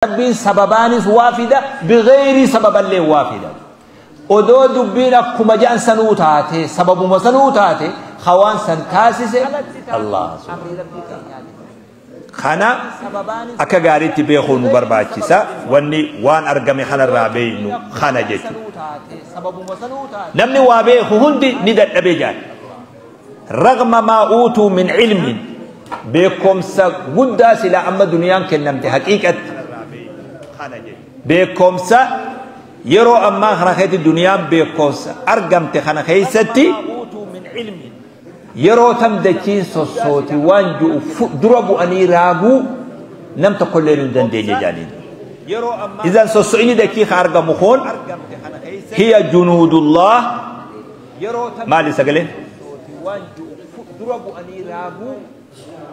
Rabbiin sababaanis waa fida, bighayri sababallee waa fida. Odoo dubbiin akkuma ja'an sanuu taate, sababuma sanuu taate, hawaan san taasise Allah. Kana akka gaariitti beekuu nu barbaachisa. Wanni waan argame kanarraa beeknu kana jechuudha. Namni waa beeku hundi ni dadhabee jaal. Ragma maa uutuu min ilmin, beekumsa guddaa silaa amma duniyaan kennamte, haqiiqatti beekumsa yeroo ammaa kana keessatti duniyaan beekumsa argamte kana keessatti yeroo tam dachiin sossooti waan ji'u dura bu'anii raaguu nam tokkollee hin dandeenye jaaniin. Idan sosso'ini dachii ka argamu kun hiya junuudullah. Maali sagaleen? Dura bu'anii raaguu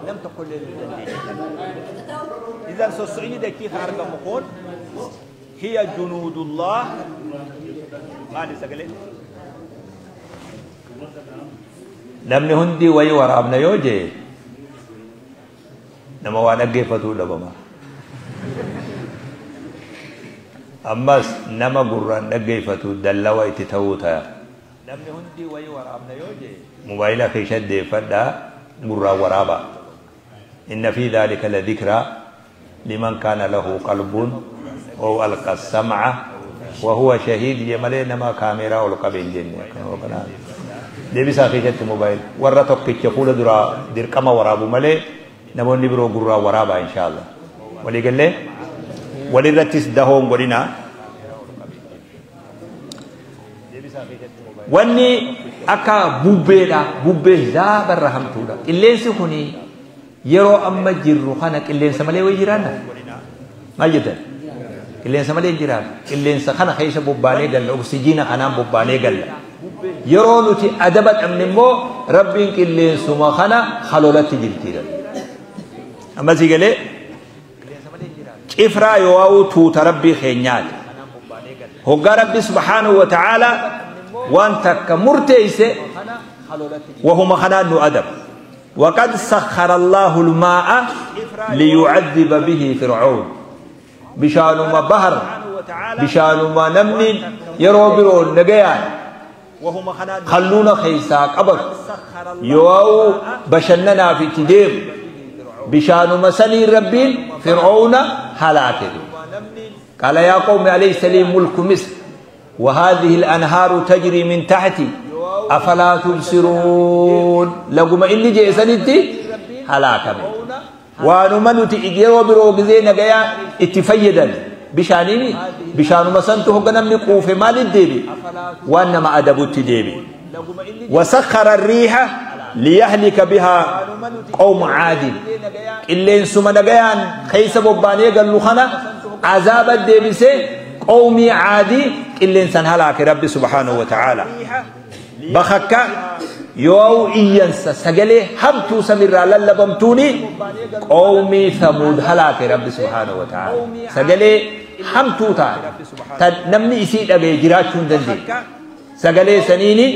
nam tokkollee hin dandeenye. Idan sosso'ini dachii ka argamu kun hiya junuudullah. Maali sagaleen? Namni hundi wayii waraabna yoo jee nama waa dhaggeeffatuu dhabama. Ammas nama gurraan dhaggeeffatu dallawa itti ta'uu ta'a. Namni hundi wayii waraabna yoo jee mobaayila keessa deeffadhaa, gurraan waraabaa. Inna fi dhaalika la dhikraa liman kaana lahu qalbun aw alqa sam'a wa huwa shahiid jee malee nama kaameeraa ol qabe hin jenne. Deebisaa keessatti mobaayila warra tokkicha fuula duraa dirqama waraabu malee namoonni biroo gurraan waraabaa, inshaallah. Walii gallee walirrattis dahoon godhinaa. Wanni akka bubbeedha, bubbee zaabarra hamtuudha. Qilleensi kuni yeroo amma jirru kana qilleensa malee wayi jiraanna? Maal jettan? Qilleensa malee hin jiraannu. Qilleensa kana keessa bobbaanee galla, oksijiina kanaan bobbaanee galla. Yeroo nuti adaba dhabne immoo Rabbiin qilleensuma kana halolatti jirjiira. Amma sii galee cifraa yoo tuuta Rabbii keenyaati. Hoggaa Rabbi subhaanahu wa ta'ala waan takka murteeyse wahuma kanaan nu adaba. وقد سخر الله الماء ليعذب به فرعون. bishaanuma bahar, bishaanuma namni yeroo biroo nagayaan kalluuna keessaa qabatu yoo bashannanaaf itti deemu, bishaanuma sanii Rabbiin Fir'auna halaake. قال يا قوم أليس لي ملك مصر وهذه الأنهار تجري من تحتي أفلا تبصرون. لقم إني جئسنتي هلاك waanuma nuti yeroo biroo gizee nagayaa itti fayyadan bishaaniini, bishaanuma santu hogga namni quufe maalitti deebi? Waan nama adabutti deebi. وسخر الريح ليهلك بها قوم عاد. Qilleensuma nagayaan keessa bobbaanee gallu kana azaaba deebisee qawmii Caadii qilleensan halaake Rabbi subhaanahu wa ta'ala. Bakakka yoo iyyansa sagalee hamtuu samirraa lallabamtuuni qawmii Samuud halaake Rabbi subhaanahu wa ta'ala. Sagalee hamtuu taate tan namni isii dhagaye jiraachuu hin dandeenye. Sagalee saniini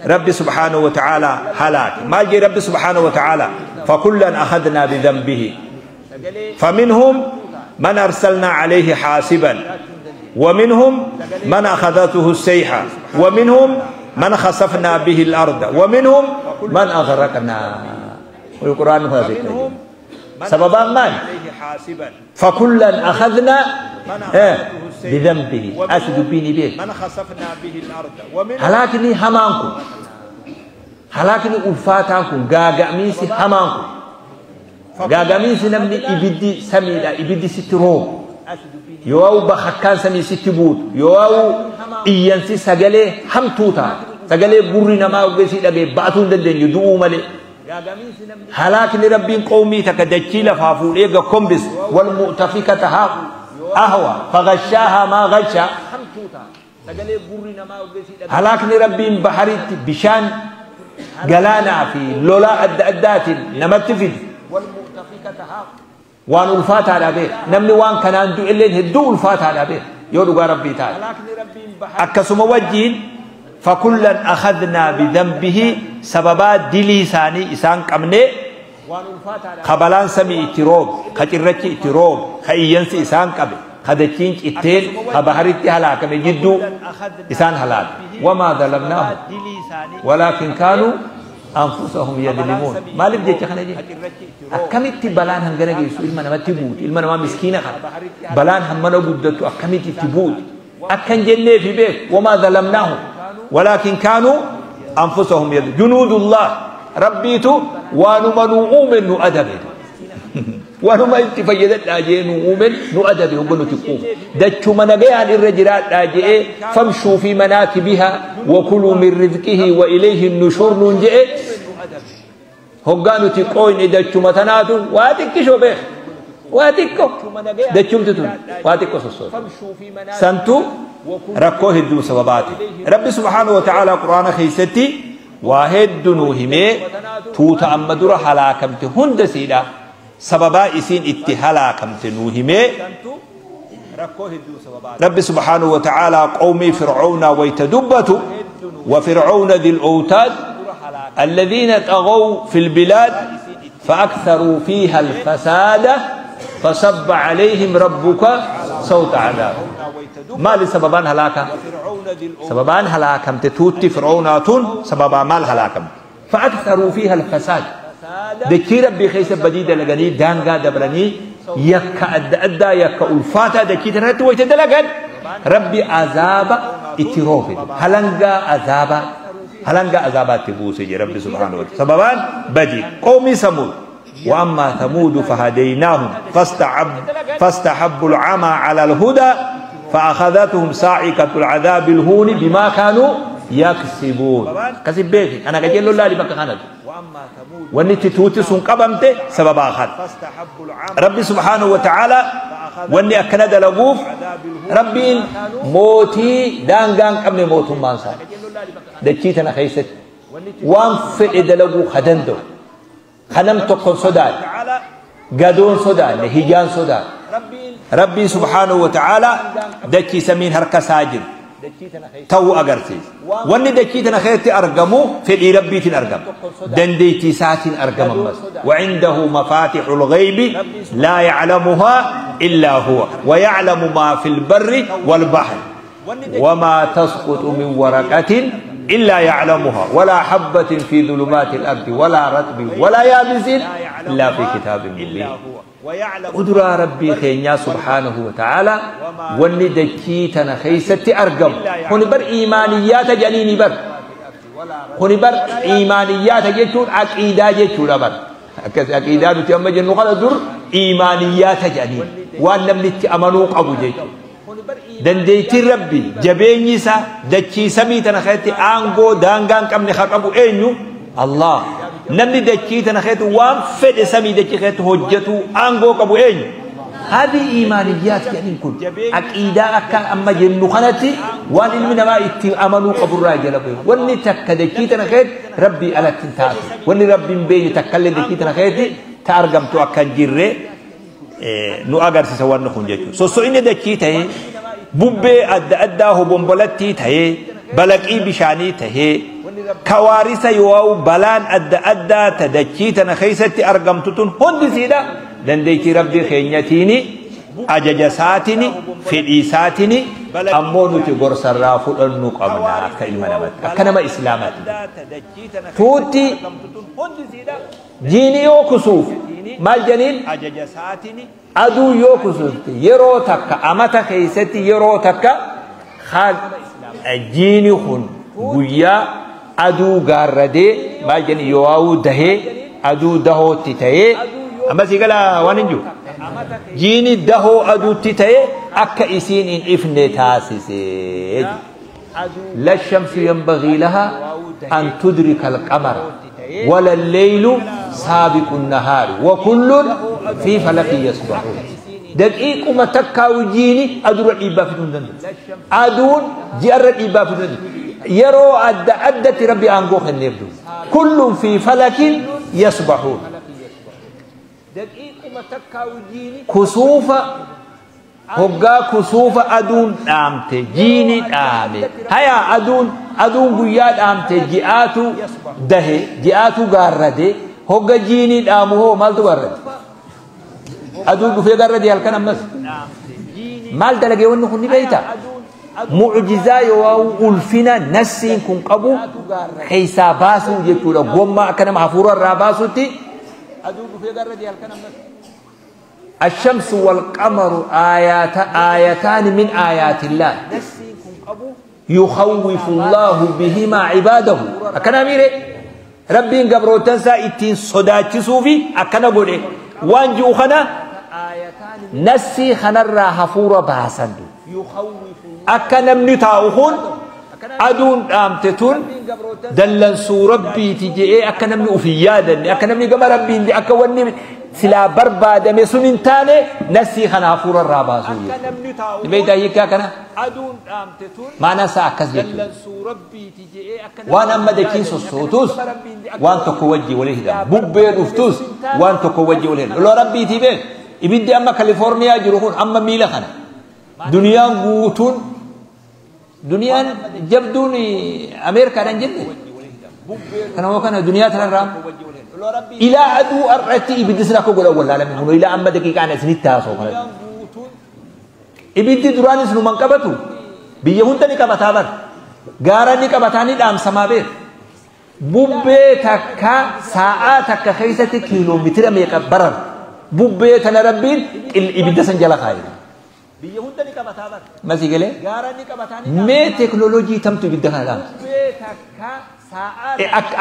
Rabbi subhaanahu wa ta'ala halaake. Maal jee Rabbi subhaanahu wa ta'ala? فكلا أخذنا بذنبه فمنهم من أرسلنا عليه حاسبا ومنهم من أخذته السيحة ومنهم من خسفنا به الأرض ومنهم من أغرقنا. والقرآن هو ذكر سببان مال. فكلا أخذنا بذنبه. أسد بيني به هلاكني همانكم، halaakni ulfaataan kun, gaaga'amiinsi hamaan kun, gaaga'amiinsi namni ibiddi samiidha ibiddi sitti roobu yoo bakakkaan samii sitti buutu yoo iyyansi sagalee hamtuu taate, sagalee gurri namaa ogeessii dhagee ba'atuu hin dandeenye du'uu malee, halaakni Rabbiin qawmii takka dachii lafaa fuudhee gakkombisu والمؤتفكة أهوى فغشاها ما غشى, halaakni Rabbiin baharitti bishaan galaanaa fi lolaa adda addaatiin namatti fidu waan ulfaataadha beeka. Namni waan kanaan du'elleen hedduu ulfaataadha beeka yoo dhugaa Rabbii taate. Akkasuma wajjiin فكلا أخذنا بذنبه, sababaa dilii isaanii isaan qabnee. Ka balaan samii itti roobe, ka cirrachi itti roobe, ka iyyansi isaan qabe, ka dachiin citteen, ka baharitti halaakame jidduu isaan halaake. Wamaa zalamnaahum walaakin kaanuu anfusahum yadlimuun. Maaliif jecha kana jee? Akkamitti balaan hangana geessu ilma namatti buuti, ilma namaa miskiina kana balaan hammana guddattu akkamitti itti buuti? Akkan jenneefi beeku. Wamaa zalamnaahum walaakin kaanuu anfusahum yadlimuun. Junuudullah, rabbiitu waanuma nuu uumen nu adabe, waanuma itti fayyadadhaa jee nu uumen nu adabe. Hogga nuti quufu dachuma nagayaan irra jiraadhaa je'ee, famshuu fi manaakibihaa wa kuluu min rizqihi wa ilayhi nushuur nuun je'e, hoggaa nuti qooyne dachuma tanaatu waa xiqqishoo beek, waa xiqqo dachumti tun waa xiqqo sossoota santu rakkoo hedduu sababaati. Rabbi subhaanahu wa ta'aalaa quraana keessatti waa hedduu nuu himee, tuuta amma dura halaakamte hunda siidha sababaa isiin itti halaakamte nuu himee. Rabbi subhaanahu wa ta'aalaa qawmii fir'awnaa wayta dubbatu, وفرعون ذي الأوتاد الذين طغوا في البلاد فأكثروا فيها الفساد فصب عليهم ربك صوت عذاب. ما لسببان هلاكا؟ سببان هلاكم تتوتي فرعوناتون سببا مال هلاكم؟ فأكثروا فيها الفساد، دكي ربي خيس بديدة لغني دانغا دبرني يكا أدى أدى يكا ألفاتا دكي تنهت ويتدلغن ربي عذاب اتروفي هلنغا عذاب، هلنغا عذابات تبوسي ربي سبحانه وتعالى سببان بدي. قومي ثمود، وأما ثمود فهديناهم فاستحبوا العمى على الهدى فأخذتهم صاعقة العذاب الهون بما كانوا يكسبون. كسب بيتي أنا قجل الله لبك خانت واني توتي سن قبمت سبب آخر. ربي سبحانه وتعالى واني أكند لغوف ربي موتي دانغان قبل موت مانسا دكيتنا خيست وان فئ دلغو خدندو خنم تقن صدال قدون صدال هجان صدال. ربي سبحانه وتعالى دكي سمين هركا ساجر تو أغرسيس واني دكيتنا خيرتي أرقمو في ربي تن أرقم دنديتي ساتن أرقم بس. وعنده مفاتح الغيب لا يعلمها إلا هو ويعلم ما في البر والبحر وما تسقط من ورقة إلا يعلمها ولا حبة في ظلمات الأرض ولا رطب ولا يابس إلا في كتاب مبين. قدرة ربي خينيا سبحانه وتعالى واني دكيتنا خيستي أرقم هوني بر إيمانيات جنيني بر هوني بر إيمانيات جيتون عقيدة جيتون بر عقيدة نتيما جنو خلا در إيمانيات جنين وان نمني أمنو قبو جيتون دنديتي ربي جبيني سا دكي سميتنا خيتي آنغو دانغان كم نخاقبو إنيو الله نمني دكيتنا خيتو وان فد سمي دكي خيتو هجتو آنغو قبو إنيو. هذه إيمانيات يعني كل عقيدة أكا أما جنو خنتي وان علمنا ما إتي أمنو قبو الراجل أبوه واني تكا دكيتنا خيت ربي على تنتاتي واني ربي مبيني تكالي دكيتنا خيتي تارقمتو أكا جري نو أغر سيسوان نخون جيتو سو إني دكيته bubbee adda addaa hobombolattii tahee balaqii bishaanii tahee kawaarisa yoo balaan adda addaa ta dachii tana keessatti argamtu tun hundi siidha dandeettii rabbii keenyatiini ajaja isaatini fedhii isaatini ammoo nuti gorsarraa fudhannu qabna akka ilma namaatti akka nama islaamaatti. Tuutti jiini yoo kusuuf maal janiin aduu yoo kusuufte yeroo takka amata keessatti yeroo takka jiini kun guyyaa aduu gaarradee maal jani yoo dahee aduu dahootti ta'ee amma sii gala waan hin jiru jiini dahoo aduutti ta'ee akka isiin hin ifne taasisee. لا الشمس ينبغي لها أن تدرك القمر ولا الليل سابق النهار وكل في فلك يسبحون. دقيق ما تكاو جيني أدور الإبا في دون أدون جر الإبا في دون يرو أدى أدت ربي أنقوخ النبدو كل في فلك يسبحون. كسوف هقا كسوف أدون آمت جيني آمت هيا أدون أدون قياد آمت جئاتو ده جئاتو قاردي Hogga jiinii dhaamu hoo maaltu gaarrate? Aduu dhufee gaarrate halkan ammas. Maal dalagee wanni kun ni beektaa? Mucjizaa yoo ulfina nassiin kun qabu keessaa baasuu jechuudha. Gommaa akka nama hafuura irraa baasutti. الشمس والقمر آيات آيتان من آيات الله يخوف الله بهما عباده. أكنا ميري ربين قبرو تنسى اتين صداتي صوفي أكنا قولي وانجو خنا نسي خنا الراحفور باسندو أكنا منتاوخون أدون آمتتون دلنسو ربي تجي أكنا من أفيادا أكنا من قمر ربي أكوني سلا بربا دمي سنين تاني نسي خنا فور الراباسو بيتا هيكا كنا ما نسا أكس جيتو وانا أما دكين سوسوتوس وان تكو وجي وليه دا بوبي رفتوس وان تكو وجي وليه لو ربي تبين إبدي أما كاليفورنيا جروحون أما ميلا خنا دنيا قوتون دنيا جبدوني أمريكا نجد كنا وكنا دنيا تنرام إلى عدو أرتي إبدي سنكو قول أول العالمين هنا إلى أما دقيقة أنا سنتها سوف إبدي دراني سنو من كبتو بيهون تاني كبتابر غاراني كبتاني دام سمابير بوبي تكا ساعة تكا خيسة كيلومتر ميكا برر بوبي تنربين إبدي سنجلا خاير ما سيقولي مي تكنولوجي تمتو بالدخل الآن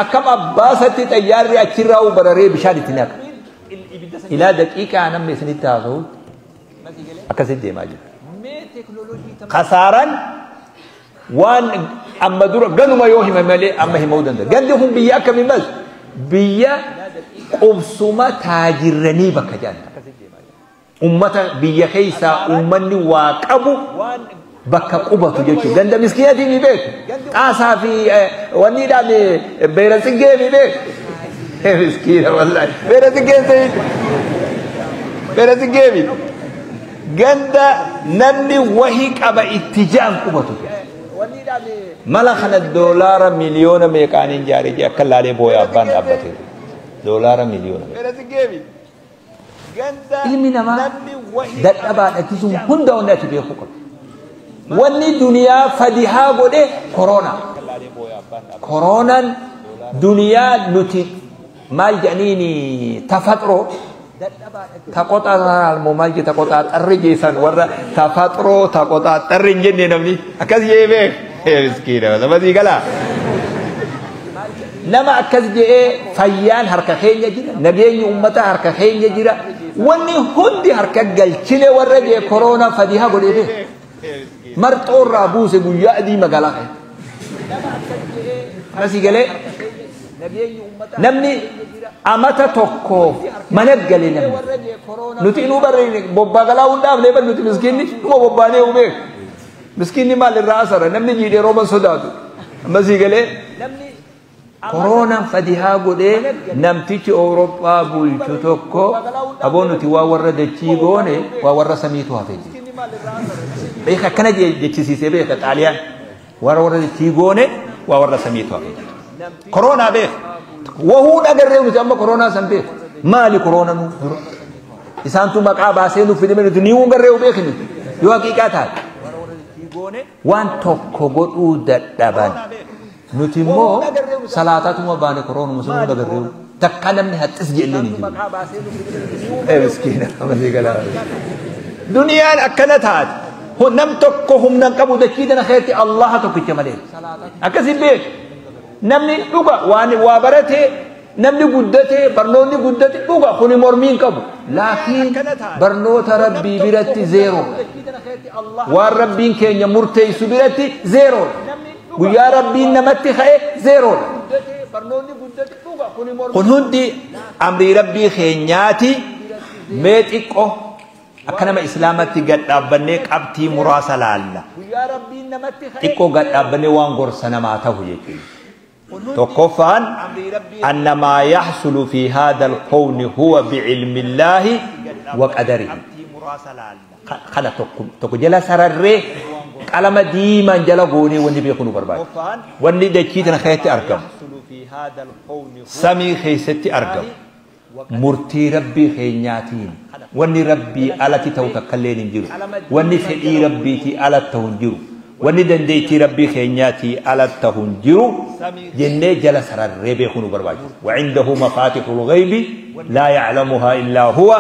أكم أباستي تياري أكيراو برري بشادي تناك إلى دقيقة أنا مسني تاعو أكسد دي ماجد خسارا وان أما دور قالوا ما يوهم مالي أما هم مودن قال لهم بيا كم بس بيا قبسوما تاجرني بكجان أمتا بيا خيسا أمني واقبو bakka qubatu jechuudha. Ganda miskiinatii ni beeku. Xaasaa fi wanni dhaan beera siggee ni beeku. Miskiina wallaahi. Beera siggee ta'e. Beera siggee mi. Ganda namni wahii qaba itti ja'an qubatu. Mala kana doolaara miliyoona meeqaaniin jaaree jee akka laalee booya abbaan dhaabbatee. Doolaara miliyoona meeqa. Ilmi namaa dadhabaadha ittisuun hunda wanni ati beekuu qabdu. Wanni duniyaa fadihaa godhe korona. Koronaan duniyaa nuti maal jedhaniini tafaxroo taqoxaa maal jedhe taqoxaa xarri geessan warra tafaxroo taqoxaa xarri hin jenne namni akkas jee beek. Miskiina masii galaa. Nama akkas jedhee fayyaan harka keenya jira nageenyi uummataa harka keenya jira wanni hundi harka galchine warra jee koronaa fadihaa godhee beek. Marxoo irraa buuse guyyaa adii magaalaa kee. Masii galee namni amata tokkoof mana galee namni. Nuti inuu barree bobbaa galaa hundaaf bar nuti miskiinni dhuma bobbaanee hubee. Miskiinni maal irraa asara namni jiidhee rooban sodaatu. Masii galee koronaan fadihaa godhee namtichi Awurooppaa bulchu tokko aboo nuti waa warra dachii goone waa warra samiitu hafee jira. Beeka akkana jechisiisee beeka Xaaliyaan warra warra dachii goone waa warra samiitu hafee jira. Koronaa beeka. Wahuun agarree nuti amma koronaa san beeka. Maali koronaa nu dura? Isaantu maqaa baasee nuuf fidame nuti ni garree beeki nuti yoo haqiiqaa taate. Waan tokko godhuu dadhaban. Nuti immoo salaataatuma baane koronuma sun hunda agarree takka namni haxxis jedhee ni jiru. Miskiina masii galaa. Duniyaan akkana taate nam tokko humna hin qabu dachii tana keessatti Allaha tokkicha malee. Akkasiin beeku. Namni dhuga waan waa barate namni guddate barnoonni guddate dhuga kuni mormii hin qabu. Laakiin barnoota rabbii biratti zeeroo. Waan rabbiin keenya murteessu biratti zeeroo. Guyyaa rabbiin namatti ka'e zeeroo. Kun hundi amrii rabbii keenyaati mee xiqqoo akka nama islaamatti gad dhaabbannee qabxii muraasa laalla. Xiqqoo gad dhaabbannee waan gorsa namaa ta'u jechuudha. Tokkoffaan anna maa yaxsulu fi haadha alkawni huwa bicilmi illaahi wa qadarihi. Kana tokko jala sararree qalama diimaan jala goonee wanni beeku nu barbaada. Wanni dachii tana keessatti argamu. Samii keessatti argamu murtii Rabbii keenyaatiin. Wanni Rabbii alatti ta'u takkalleen hin jiru. Wanni fedhii Rabbiitii alatti ta'u hin jiru. Wanni dandeettii Rabbii keenyaatii alatti ta'u hin jiru jennee jala sararree beekuu nu barbaachisa. وعنده مفاتيح الغيب لا يعلمها إلا هو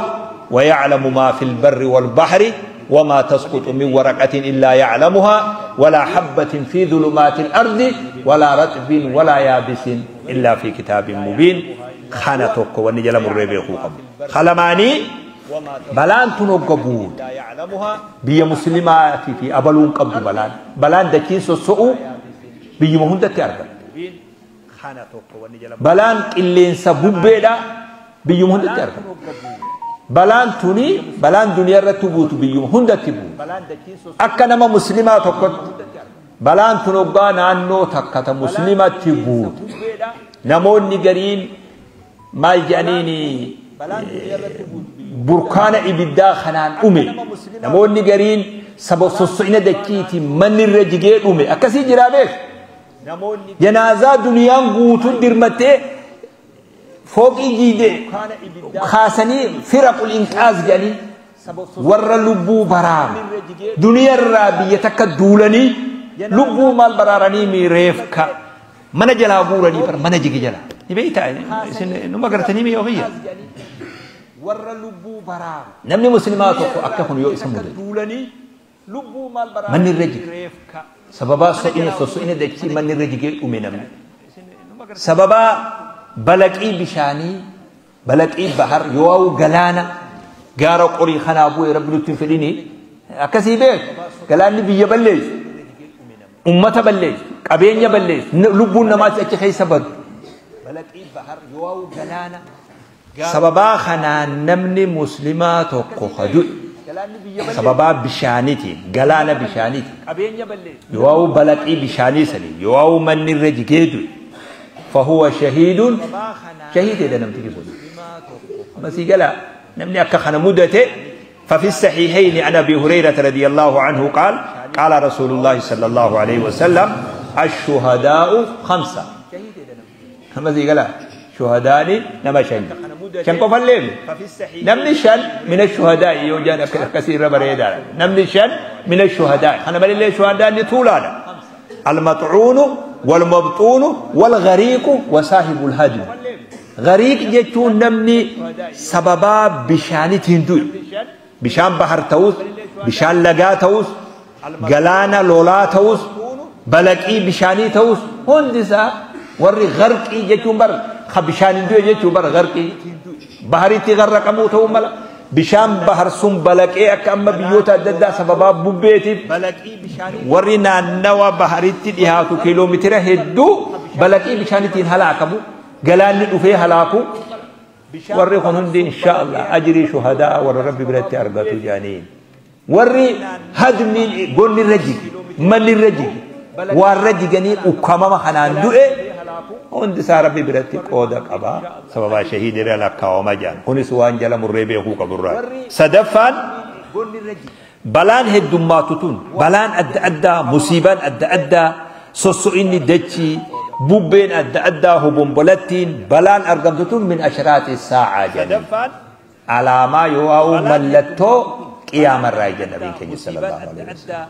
ويعلم ما في البر والبحر وما تسقط من ورقة إلا يعلمها ولا حبة في ظلمات الأرض ولا رطب ولا يابس إلا في كتاب مبين. خانتك ونجل مربي خوكم خلماني بلان تنقبود بيا مسلمات في أبلون قبض بلان بلان دكين سوء بيا مهندة تأرغب بلان اللي سبوبيدا بيا مهندة تأرغب بلان توني بلان دنيا رتبوت بيا مهندة تبو أكنما مسلمات قد بلان تنقبان عنو تكت مسلمات تبوت نمون نجرين ما جانيني بركان إبدا خنان أمي نمون نجرين سبب سوسينا دكيتي من الرجال أمي أكسي جرابك جنازة دنيا قوتون درمته فوق إيجيده خاصني فرق الإنقاذ جاني ور لبو برام دنيا الرابية تكدولني لبو مال برارني ميرفك من جلا بورني بر من جي جلا نبيتا نما قرتني مي وهي نمني مسلمات أكفن يو اسمه من الرجل سببا سئنة سئنة دكتي من الرجل أمنا سببا بلقي بشاني بلقي بحر يواو جلانا جارو قري خنا أبوي رب لطفليني أكسي بيت جلاني بيبلج أمته بلج قبيل يبلج لبون نماذج أكيد سبب سببا خنا نمني مسلمات وقخدو سببا بشانيتي جلانا بشانيتي يواو بلقي بشاني سني يواو من الرجيدو فهو شهيد شهيد إذا نمتي بقول بس يقول نمني أكخنا مدته. ففي الصحيحين عن أبي هريرة رضي الله عنه قال قال رسول الله صلى الله عليه وسلم الشهداء خمسة. هم زي قال شهداء نما شن شن قف الليل نمني شن من الشهداء يوجد كثير بريدة نمني شن من الشهداء أنا بل اللي شهداء طولانا المطعون والمبطون والغريق وصاحب الهدم. غريق جتون نمني سببا بشاني تندوي بشان بحر توس بشان لقا توس جلانا لولا توس بلقي بشاني توس هندسة وري غرقي جتون بر خبشان دوي جتون بر غرقي بحري تغرق موتهم ملا بشان بحر سم بلقي أكأم بيوتا ددا سببا بوبيتي ورينا نوا بحري تديهاتو كيلومتر هدو بلقي بشاني تين هلاكمو جلان وفي هلاكو وري خنندي إن شاء الله أجري شهداء ور ربي بلتي أربعة جانين وري هدمي قول الرجل من الرجل والرجل جنين وكما خنان دوء وند ساربي بلتي قودك أبا سبب شهيد رلا كوما جان كوني سوان جل مريبه هو كبرى صدفان بلان هدماتون بلان أد أدى مصيبان أد أدى سوسويني دتشي بوبين أدى أدى هبومبلتين بلان أرقمتون من أشراط الساعة جنين على ما يواو ملتو قيام الرأي النبي صلى الله عليه وسلم.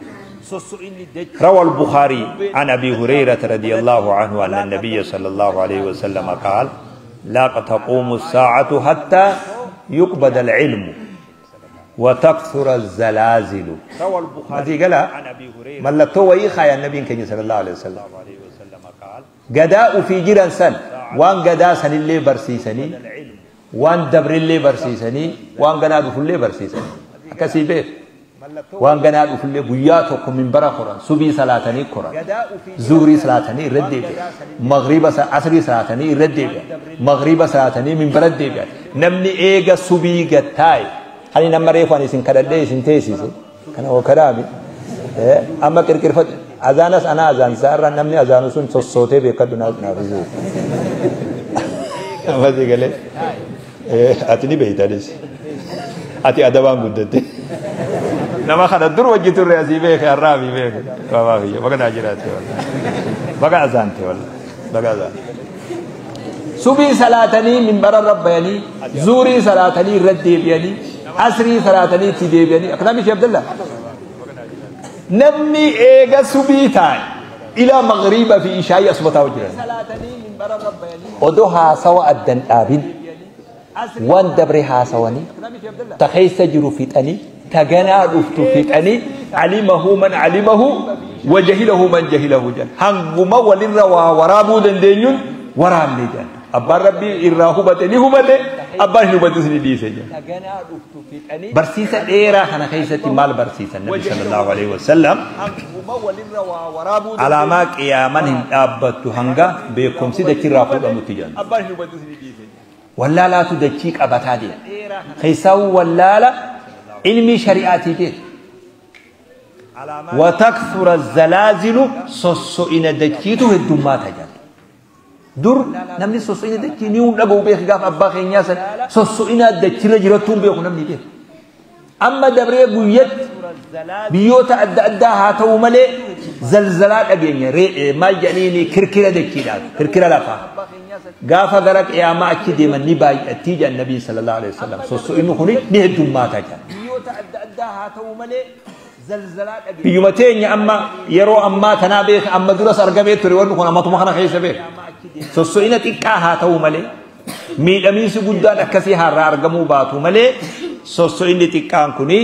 روى البخاري عن أبي هريرة رضي الله عنه أن النبي صلى الله عليه وسلم قال لا تقوم الساعة حتى يقبض العلم وتكثر الزلازل. هذه قالها ملتو ويخا يا النبي صلى الله عليه وسلم قداء في جيران سن وان قداء سن اللي برسيسني وان دبر اللي برسيسني وان قناد اللي برسيسني كسيبه وان قناد اللي بياتكم من برا قران سبي صلاتني قران زوري صلاتني ردي مغرب عصري صلاتني ردي مغرب صلاتني من برد دي نمني ايغا سبي قتاي هني نمري فاني سن كددي سن تيسيس كان هو كرامي اما كركر أذانس أنا أذان سارة نمني أذان سن صوتي بيكدو ناس نافذو. ما تقولي؟ أتني بيتاليس. أتي أدبان قدتي. نما خد الدر وجهت الرئاسي بيك الرامي بيك. ما في بقى ناجراتي والله. بقى أذانتي والله. بقى أذان. Subii salaatanii minbara rabbayanii, zuurii salaatanii irra deebi'anii, asrii salaatanii itti deebi'anii. Akkana miti Abdallah. Namni eega subii taa'e ilaa maghriba fi ishaayii asuma taa'u jiran. Odoo haasawa addan dhaabin waan dabre haasawanii ta keessa jiru fixanii ta ganaa dhuftu fixanii alimahu man alimahu wa jahilahu man jahilahu jedhan. Hanguma walirra waa waraabuu dandeenyuun waraabne jedhan. Abbaan Rabbii irraa hubate ni hubate, abbaan hin hubatis ni dhiise jedhan. Barsiisa dheeraa kana keessatti maal barsiisan Nabi sallallahu alaihi wasallam? Alaamaa qiyaaman hin dhaabbattu hanga beekumsi dachirraa fuudhamutti jedhan. Wallaalaatu dachii qabataa deema. Keessaawuu wallaala ilmii shari'aatii beeku. Watakthura zalaazilu sosso'ina dachiitu heddummaata jedhan. Dur namni sosso'ina dachii ni hin dhaga'u beeku gaafa abbaa keenyaa san sosso'ina dachirra jirattuu hin beeku namni beeku. Amma dabree guyyatti biyyoota adda addaa haa ta'u malee zalzalaa dhageenya maal jedhaniini kirkira dachiidhaaf kirkira lafaa. Gaafa gara qiyaamaa achi deeman ni baay'attii jedhan Nabii sallallahu alaihi wasallam. Sosso'inni kuni ni heddummaata jedhan. Biyyuma teenya amma yeroo ammaa tanaa beeka amma duras argamee ture wanni kun ammatuma kana keessa beeka. Sosso'ina xiqqaa haa ta'u malee miidhamiinsi guddaan akkasii har'aa argamuu baatu malee sosso'inni xiqqaan kuni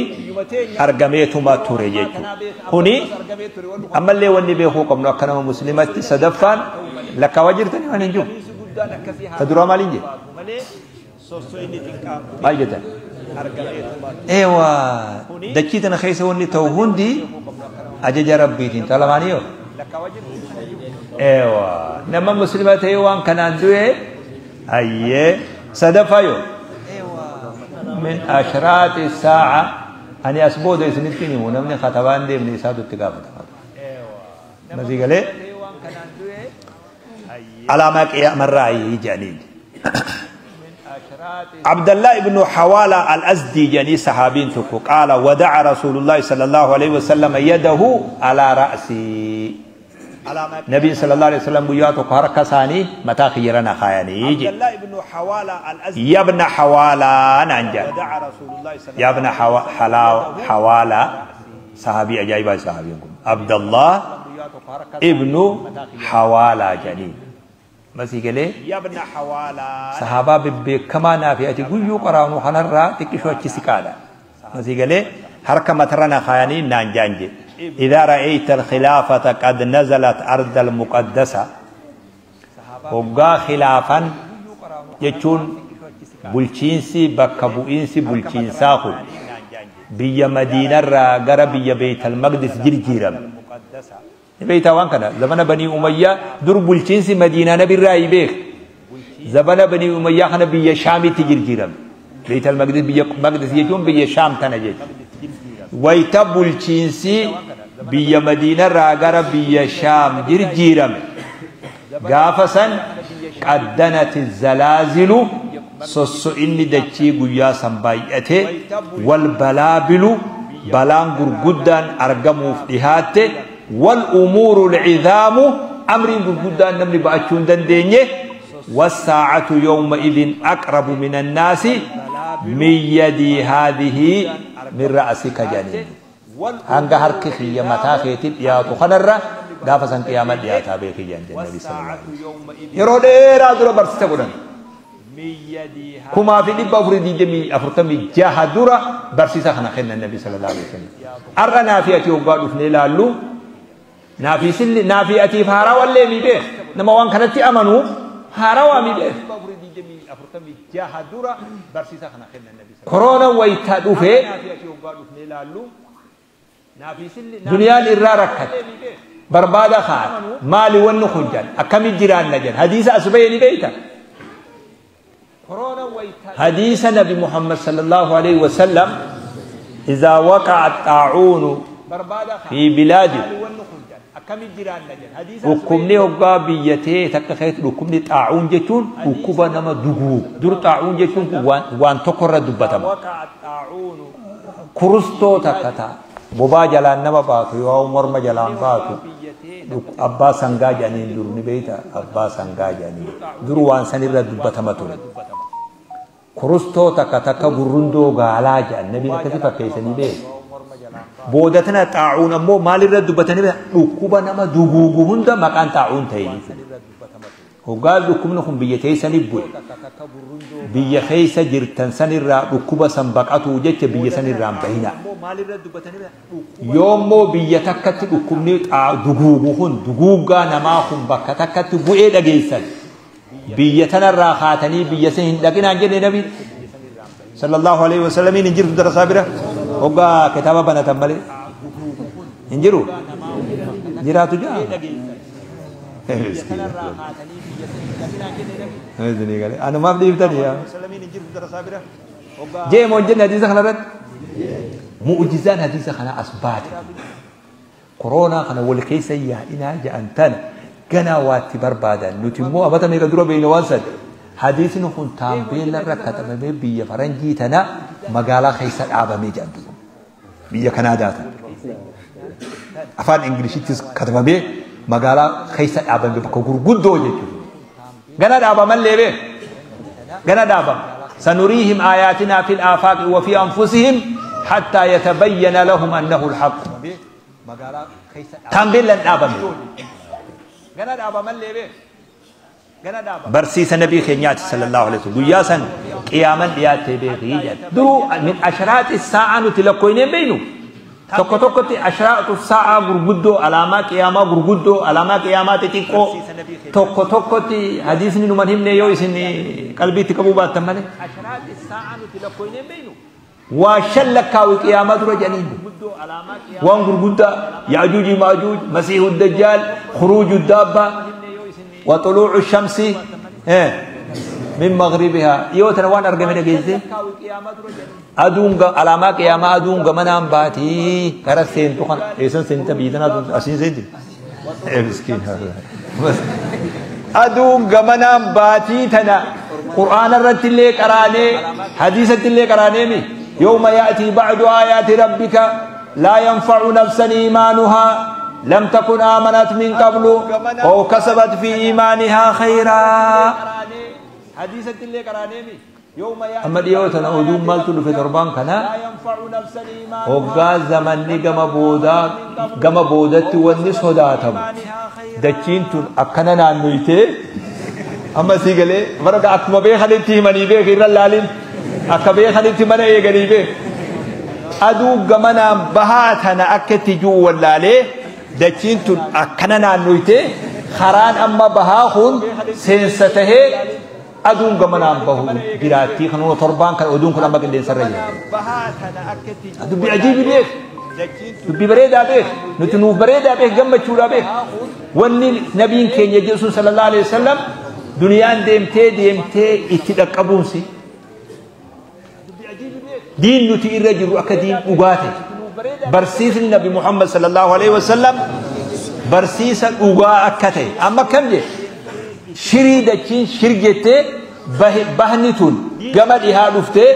argameetuma ture jechuudha. Kuni ammallee wanni beekuu qabnu akka nama muslimatti sadaffaan lakkaawaa jirtanii waan hin jiru. Ta duraa maaliin jedhe? Maal jettan? Eewa dachii tana keessa wanni ta'u hundi ajaja Rabbiitiin ta lamaanii yoo? Eewa nama muslima ta'ee waan kanaan du'e hayyee sadaffaa yoo? Min ashraati saa'a ani as booda isinitti himu namni katabaan deemne isaatu itti gaafatama. Masii galee alaamaa qiyaamarraa jedhaniin. عبد الله بن حوالة الأزدي جني صحابين تكو قال ودع رسول الله صلى الله عليه وسلم يده على رأسي. نبي صلى الله عليه وسلم بياتو حركة ثاني متى خيرنا خياني يا ابن حوالة نانجا يا ابن حوالة صحابي أجايب صحابيكم عبد الله ابن حوالة جني masii galee sahaabaa bebbeekamaa naafi ati guyyuu qaraanu kanarraa xiqqishoo achi siqaadha. Masii galee harka matarra na kaayanii naan jaan jedhe. إذا رأيت الخلافة قد نزلت أرض المقدسة hoggaa khilaafan jechuun bulchiinsi bakka bu'iinsi bulchiinsaa kun biyya Madiinarraa gara biyya Beeytal Maqdis jirjiirame. Beeytaa waan kana zamana Banii Umayyaa dur bulchiinsi Madiinaa nabirraa hin beeku. Zamana Banii Umayyaa kana biyya Shaamitti jirjiirame. Beeytal Maqdis biyya Maqdis jechuun biyya Shaam tana jechuudha. Wayita bulchiinsi biyya Madiinarraa gara biyya Shaam jirjiirame. Gaafa san qaddanati zalaazilu sosso'inni dachii guyyaa san baay'ate wal balaabilu balaan gurguddaan argamuuf dhihaatte wal umuuru al'idhaamu amriin gurguddaan namni ba'achuu hin dandeenye wassaa'atu yawma idin aqrabu min annaasi min yadii haadhihi min ra'asika jedhaniin. Hanga harki kiyya mataa keetiin dhiyaatu kanarra gaafa san qiyaamaa dhiyaataa beekii jedhan Nabi sallallahu alaihi wasallam. Yeroo dheeraa dura barsiisa godhan. 1446 dura barsiisa kana kennan Nabi sallallahu alaihi wasallam. Har'a naafi ati hoggaa dhufnee ilaallu naafi silli naafi atiif haarawallee mi beek nama waan kanatti amanu haarawaa mi beek. Koroona wayita dhufee duniyaan irraa rakkatte barbaada kaa'ate maali wanni kun jedhan akkamitti jiraanna jedhan hadiisa as bahee ni beekta. حديث نبي محمد صلى الله عليه وسلم إذا وقع الطاعون في بلاد dhukkubni hoggaa biyya ta'e takka keessatti dhukkubni xaa'uun jechuun dhukkuba nama duguu dur xaa'uun jechuun waan tokko irra dubbatama. Kurustoo takka ta'a. Bobaa jalaan nama baatu yoo morma jalaan baatu abbaa sangaa jedhaniin dur ni beeyta abbaa sangaa jedhaniin dur waan sanirra dubbatama ture. Kurustoo takka takka gurrundoo gaalaa jedhan nabiin akkasi fakkeessanii beeku. Booda tana xaa'uun ammoo maalirra dubbatanii dhukkuba nama duguugu hunda maqaan xaa'uun ta'e jechuudha. Hoggaa dhukkubni kun biyya teessanii bu'e biyya keessa jirtan sanirraa dhukkuba san baqatuu jecha biyya sanirraa hin bahina. Yoommoo biyya takkatti dhukkubni duguugu kun duguuggaa namaa kun bakka takkatti bu'ee dhageessan biyya tanarraa kaatanii biyya san hin dhaqinaan jedhe nabi sallallahu alaihi wasallamiin hin jirtu darasaa bira hoggaa kitaaba banatan malee hin jiru jiraatu jaa. Anumaaf dhiiftanii yaa jee moo hin jenne hadiisa kanarratti mu'jizaan hadiisa kana as baate koronaa kana wal keessa yaa'inaa ja'an tana ganaa waatti barbaadan nuti immoo abata meeqa dura beeyna waan san hadiisni kun taambeella irra katabamee biyya faranjii tana magaalaa keessa dhaabamee jedhan biyya Kanaadaa tana afaan Ingilishittis katabamee magaalaa keessa dhaabame bakka gurguddoo jechuudha. Gana dhaabamallee bee gana dhaabama. Sanuriihim aayaatinaa fil aafaaqi wa fi anfusihim hattaa yatabayyana lahum annahu alhaq. Taambeellan dhaabame. Barsiisa nabii keenyaati sallallahu alaihi wasallam guyyaa san qiyaaman dhiyaattee beekii jedha. Duruu min ashraati saa'a nuti lakkoynee beeynu. Tokko tokkotti ashraatu saa'a gurguddoo alaamaa qiyaamaa gurguddoo alaamaa qiyaamaa xixiqqoo tokko tokkotti hadiisni numan himne yoo isin qalbiitti qabuu baattan malee. Waa shan lakkaawi qiyaamaa dura jedhaniin waan gurguddaa yaajuuji maajuuj masiihu dajjaal khuruuju daabba wa xuluucu shamsi min maghribihaa dhiyoo tana waan argame dhageesse aduun alaamaa qiyaamaa aduun gamanaan baatii gara seentu kana eessan seenta biyya tanaa aduun asiin seenti miskiin aduun gamanaan baatii tana qur'aana irratti illee qaraanee hadiisatti illee qaraanee mi yawma ya'tii ba'du aayaati rabbika laa yanfa'u nafsan iimaanuhaa lam takun aamanat min qablu aw kasabat fi iimaanihaa khayraa. Amma dhiyoo tana oduun maaltu dhufe torbaan kana hoggaa zamanni gama boodatti wanni sodaatamu dachiin tun akkana naannoytee amma sii galee bara akkuma beekanitti himanii beek irra laalin akka beekanitti mana eeganii beek aduu gamanaan bahaa tana akka itti jiru wallaalee dachiin tun akkana naannoytee karaan amma bahaa kun seensa tahee aduun gamanaan bahu jiraattii kanuma torbaan kan oduun kun amma qilleensarra jira. Dubbii ajiibi beek dubbii bareedaa beek nuti nuuf bareedaa beek gammachuudhaa beek wanni nabiin keenya jedhu sun sallallahu alaihi wasallam duniyaan deemtee deemtee itti dhaqqabuunsi diin nuti irra jirru akka diin dhugaa ta'e barsiisni nabi Muhammad sallallahu alaihi wasallam barsiisa dhugaa akka ta'e amma akkam jedhe shirii dachiin shir jettee bahni tun gama dhihaa dhuftee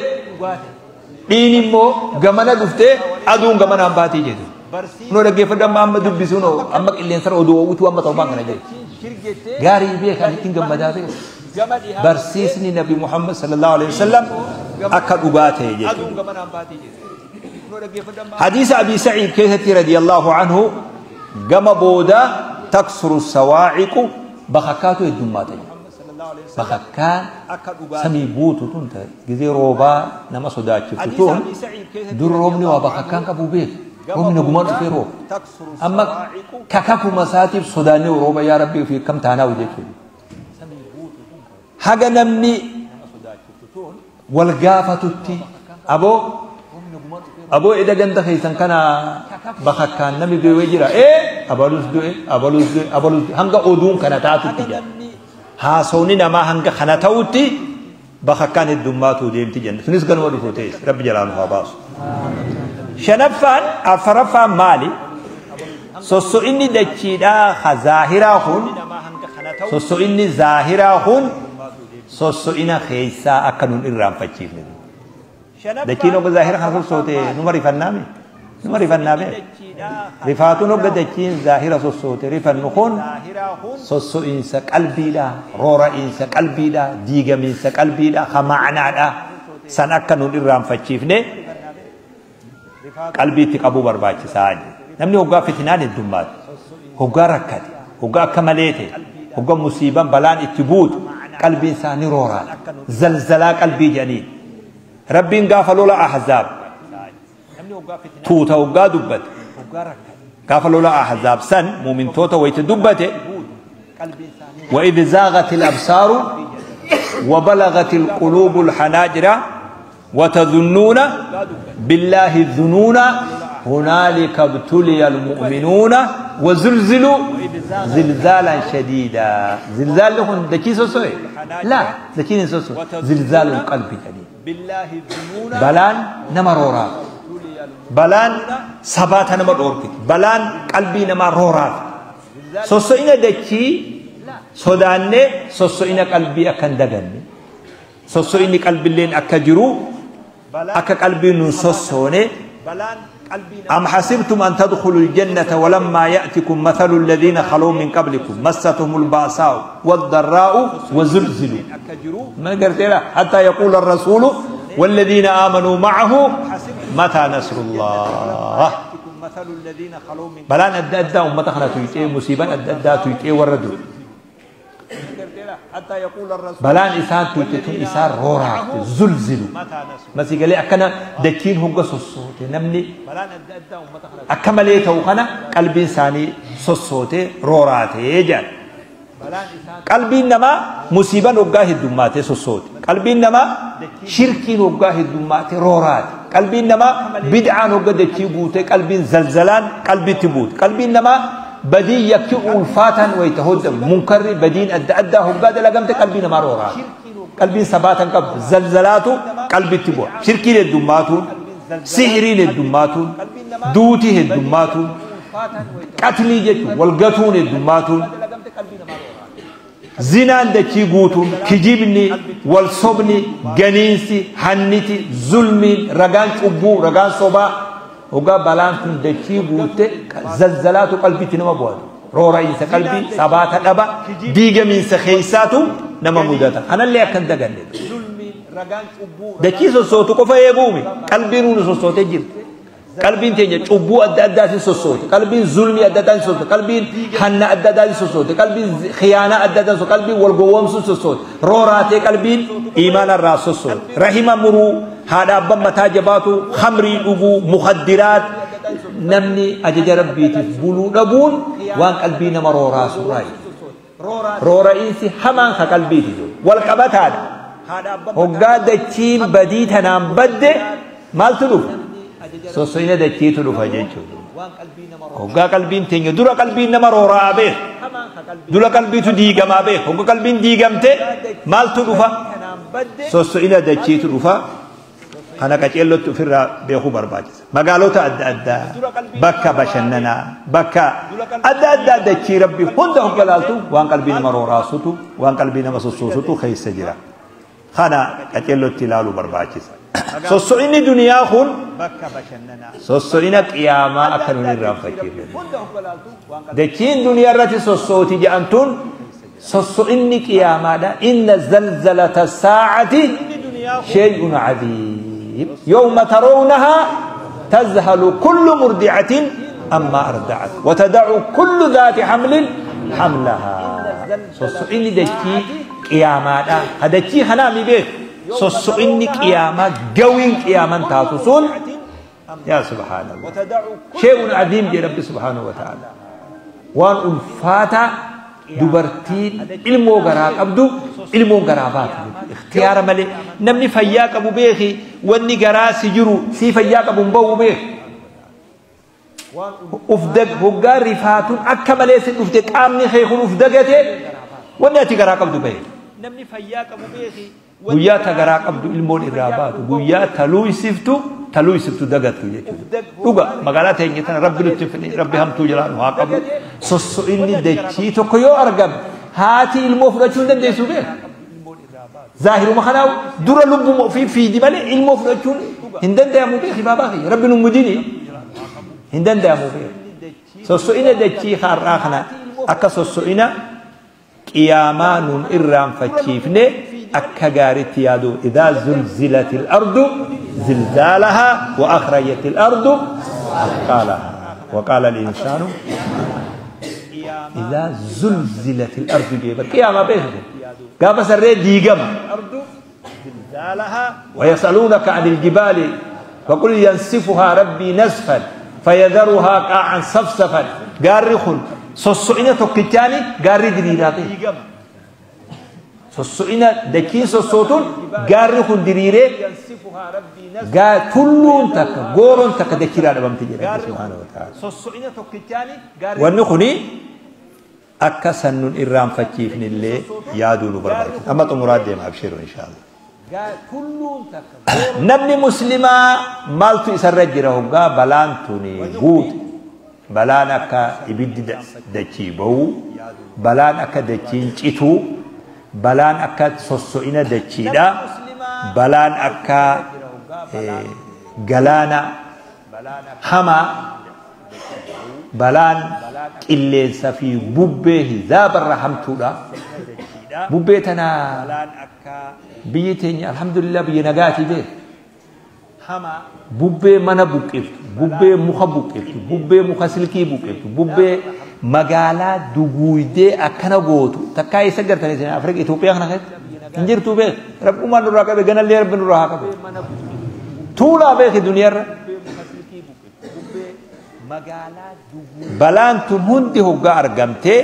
dhiin immoo gamana dhuftee aduun gamanaan baatii jedhu. Kunoo dhaggeeffadhu amma amma dubbisuun amma qilleensarra oduu oowwitu amma torbaan kana jedhu. Gaarii beekan ittiin gammadaa beeku. Barsiisni nabi Muhammad sallallahu alaihi wasallam akka dhugaa ta'e jechuudha. Hadiisa Abi Sa'iid keessatti radiyallahu anhu gama booda taksuru sawaa'iqu bakakkaatu heddummaata jedha. Bakakkaan samii guutu tun ta'e gizee roobaa nama sodaachiftu tun dur roobni waa bakakkaan qabu beeku. Roobni nagumaan dhufee rooba. Amma kakakuma isaatiif sodaannee rooba yaa rabbi ofii akkam taanaa jechuudha. Haga namni wal gaafatutti aboo eda ganda keessan kana bakakkaan namni du'ee jira. Abalus du'e abalus du'e abalus du'e hanga oduun kana taatutti jira. Haasawni namaa hanga kana ta'utti bakakkaan heddummaatu deemti jenna. Sunis ganuma dhufu ta'es rabbi jalaa nu haa baasu. Shanaffaan afuraffaan maali? Sosso'inni dachiidhaa ka zaahiraa kun sosso'inni zaahiraa kun sosso'ina keessaa akka nun irraanfachiifne. Dachiin obbo zaahira kana sossoote numa rifannaami. Numa rifannaa beek. Rifaatuun hogga dachiin zaahira sossoote rifannu kun sosso'iinsa qalbiidha, roora'iinsa qalbiidha, diigamiinsa qalbiidha, ha ma'anaadha. San akka nun irraanfachiifne qalbiitti qabuu barbaachisaa. Namni hoggaa fitinaan heddummaatu, hoggaa rakkate, hoggaa akka malee ta'e, hoggaa musiibaan balaan itti buutu qalbiin isaa ni rooraata. Zalzalaa qalbii jedhaniin. Rabbiin gaafa lola ahzaab tuuta hoggaa dubbate, gaafa lola ahzaab san muumintoota wayita dubbate, وإذ زاغت الأبصار وبلغت القلوب الحناجر وتظنون بالله الظنون هنالك ابتلي المؤمنون وزلزلوا زلزالا شديدا. زلزال لهم دكي سوسوي؟ لا دكي سوسوي، زلزال القلب شديد. بلان نمرورا، بلان سبات نمرورك، بلان قلبي نمرورا. سوسوينا دكي سوداني سوسوينا قلبي أكن دغني، سوسويني قلبي لين أكجرو أكا قلبي نسوسوني. أم حسبتم أن تدخلوا الجنة ولما يأتكم مثل الذين خلوا من قبلكم مستهم البأساء والضراء وزلزلوا ما قلت حتى يقول الرسول والذين آمنوا معه متى نصر الله. بلان أدى أدى أمة خنا تيتي مصيبة أدى أدى تيتي وردوا بلان إسان تيتي إسان رورا زلزلوا مسي قال لي أكنا دكين هم قص الصوت نمني أكمل توخنا قلبي إنساني صوت رورا تيجان قلبي إنما مصيبة نوجاه الدمات صوت قلبي إنما شركي نوجاه الدمات رورات قلبي إنما بدعة نوجه دكي بوت قلبي زلزلان قلبي تبوت قلبي إنما بدي يكي ألفاتا ويتهد منكر بدين أدى أدى هباد لقمت قلبي نما رورات قلبي سباتا قبل زلزلاته قلبي تبوت شركي للدمات سحري للدمات دوتي للدمات قتلي جت والقتون الدمات زنان دكي قوتون كجيبني والصبني جنينسي هنتي ظلمي رجان أبو رجان صبا وقا بلان كن دكي قوت زلزلات قلبي تنما بواد رورا إنس قلبي سبات أبا ديجا من سخيساتو نما مدتا أنا اللي أكن دقني دكي صوتو كفا يقومي قلبي نون صوتو تجيب قلبي تيجي أبو أدى أدى سوسوت قلبي ظلمي أدى أدى سوسوت قلبي حنا أدى أدى سوسوت قلبي خيانة أدى أدى سوسوت قلبي والقوام سوسوت روراتي قلبي إيمان الراس سوسوت رحمة مرو هذا أبا متاجباتو خمري أبو مخدرات نمني أجج ربي تفبلو نبون وان قلبي نمرو راس راي رورا إنسي حمان خقلبي تجو والقبات هذا هقاد التيم بديت نام بد مال تلوف سوسينا دكيتو لفا جيتو هوغا قلبين تينيو دورا قلبين نما رورا به دورا قلبي تو ديغما به هوغا قلبين ديغمته مالتو لفا سوسينا دكيتو لفا انا قچيلو فرا بيخو برباجس مغالوتا ادى ادى بكا بشننا بكا ادى ادى دكي ربي هنده هوغلالتو وان قلبين نما رورا سوتو وان قلبين نما سوسوتو خيس جرا خنا قچيلو تلالو برباجس سوسويني دنيا خون سوسوينا قيامة أكلون الرافكير دكين دنيا رتي سوسوتي جانتون سوسويني قيامة دا إن زلزلة الساعة شيء عظيم يوم ترونها تذهل كل مرضعة أما أرضعت وتدع كل ذات حمل حملها سوسويني دكي قيامة دا هدكي هنامي بيك سوسويني قيامة قوين قيامة تاسوسون يا سبحان الله شيء عظيم جي رب سبحانه وتعالى وان ألفاتا دبرتين علمو غرا قبدو علمو غرابات اختيار ملي نمني فياك أبو بيخي واني غرا سجرو سي فياك أبو مبو بيخ أفدق هقا رفاتون أكمل سن أفدق آمني خيخون أفدقتي واني أتي غرا قبدو بيخ نمني فياك أبو بيخي guyyaa ta garaa qabdu ilmoon irraa baatu guyyaa taluu isiftu dagattu jechuudha. Dhuga magaalaa teenya tana rabbi nutti fidhe rabbi hamtuu jalaa nu haa qabu. Sosso'inni dachii tokko yoo argame haati ilmoo fudhachuu hin dandeessu beeku. Zaahiruma kanaa dura lubbuma ofii fiidi malee ilmoo fudhachuun hin danda'amu beeki baabaa kiyya rabbi nu mudini. Hin danda'amu beeku. Sosso'ina dachii har'aa kana akka sosso'ina qiyaamaa nun irraanfachiifne akka gaariitti yaadu. Idaa zulzilatil ardu zilzaalahaa wa akhrajatil ardu athqaalahaa wa qaala al-insaanu idaa zulzilatil ardu jeeba qiyaamaa beeku gaafa sarree diigama. ويسألونك عن الجبال فقل ينسفها ربي نسفا فيذرها قاعا صفصفا. قارخ سوسئنا توكيتاني قاري دريراتي سوسئنا دكين سوسوتون قارخ دريري كلون تك غورون تك دكيرا دبمتي سبحانه وتعالى. ونخني أكسن إرام فتشيفن اللي يادو بربك أما تمراد ديم أبشروا إن شاء الله. Namni muslimaa maaltu isarra jira hoggaa balaan tuni guute, balaan akka ibiddi dachii bahu, balaan akka dachiin cituu, balaan akka sosso'ina dachiidha, balaan akka galaana hamaa, balaan qilleensa fi bubbee hizaabarra hamtuudha. Bubbee tana biyyi teenya alhamdulillah biyya nagaatii beek. Bubbee mana buqqiftu, bubbee muka buqqiftu, bubbee muka silkii buqqiftu, bubbee magaalaa duguuydee akkana gootu takkaa eessa gartanii isin Afrika Itoophiyaa kana keessatti hin jirtu beek. Rabbumaan nurraa qabe ganallee rabbi nurraa haa qabe. Tuulaa beeki duniyaarra. Balaan tun hundi hoggaa argamtee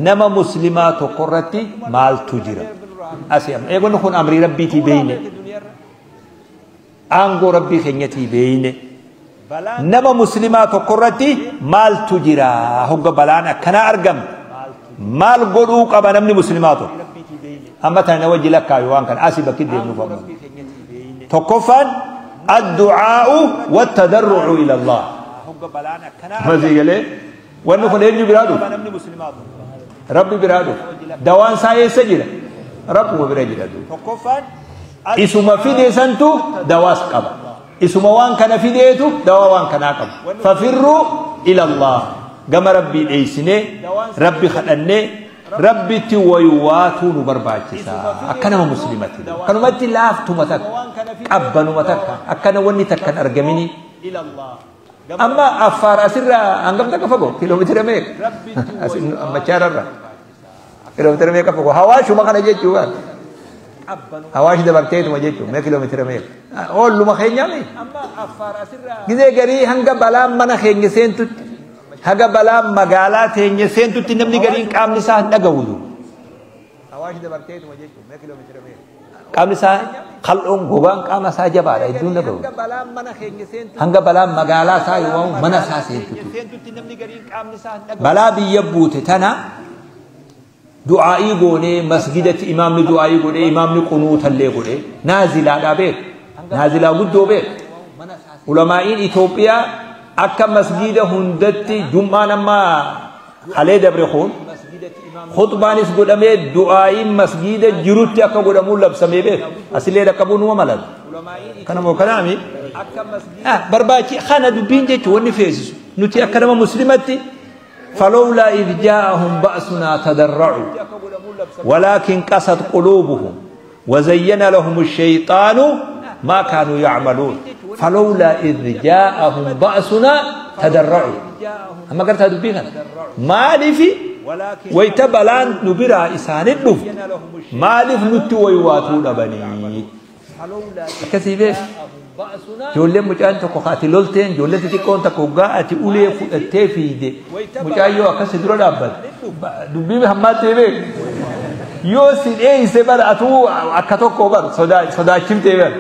nama muslimaa tokko irratti maaltu jira? Asii amma eegonni kun amrii rabbiitii beeyne, aangoo rabbii keenyatii beeyne. Nama muslimaa tokko irratti maaltu jira? Hogga balaan akkanaa argamte maal godhuu qaba namni muslimaa tokko? Amma tana na wajji lakkaayu waan kana asii bakki deemnuuf amma. Tokkoffaan addu'aa'u wattadarru'u ila Allah. Masii galee wanni kun eenyu biraa dhufu? Rabbi biraa dhufu. Dawaan isaa eessa jira? Rabbuma bira jira. Isuma fide santu dawaas qaba. Isuma waan kana fideetu dawaa waan kanaa qaba. Fafirruu ila Allah. Gama rabbii dheeysinee, rabbi kadhannee, rabbitti waywaatuu nu barbaachisa. Akka nama muslimatti. Kanumatti laaftuma takka, qabbanuma takka, akkana wanni takka hin argamini. Amma Affaar asirraa hangam takka fagoo? Kiiloomeetira meeqa? Machaararra. Kiiloomeetira meeqa fagoo? Hawaashuma kana jechuu waan. Hawaash dabarteetuma jechuun mee kiiloomeetira meeqa? Oolluma keenyaa mee? Gizee garii hanga balaan mana keenya seentutti, haga balaan magaalaa teenya seentutti namni gariin qaamni isaa hin dhagahu. Qaamni isaa qal'oon gogaan qaama isaa jabaadha hedduun dhagahu. Hanga balaan magaalaa isaa yoo mana isaa seentutti. Balaa biyya buute tana du'aa'ii goonee masgidatti imaamni du'aa'ii godhee imaamni qunuutallee godhee naazilaadhaa beek, naazilaa guddoo beek. Ulamaa'iin Itoophiyaa akka masgida hundatti jum'aan amma halee dabre kun khutbaanis godhamee du'aa'iin masgida jirutti akka godhamuun labsamee beek. Asillee dhaqqabuu numa malata. Kana moo kanaami barbaachi kana dubbiin jechuun wanni feesisu nuti akka nama muslimatti. فلولا إذ جاءهم بأسنا تضرعوا ولكن قست قلوبهم وزين لهم الشيطان ما كانوا يعملون. فلولا إذ جاءهم بأسنا تضرعوا. أما قلت هذا بينا مالف ويتبلان نبرا إسان الدف مالف نتوي واتون بني كثير. Ijoolleen mucaan tokko ati lolteen ijoolleen xixiqqoon takka hoggaa ati ulee fudhattee fiide mucaan yoo akkasi dura dhaabbate dubbii hammaattee beeku yoo si dheeyse bara atuu akka tokko bara sodaachimtee bara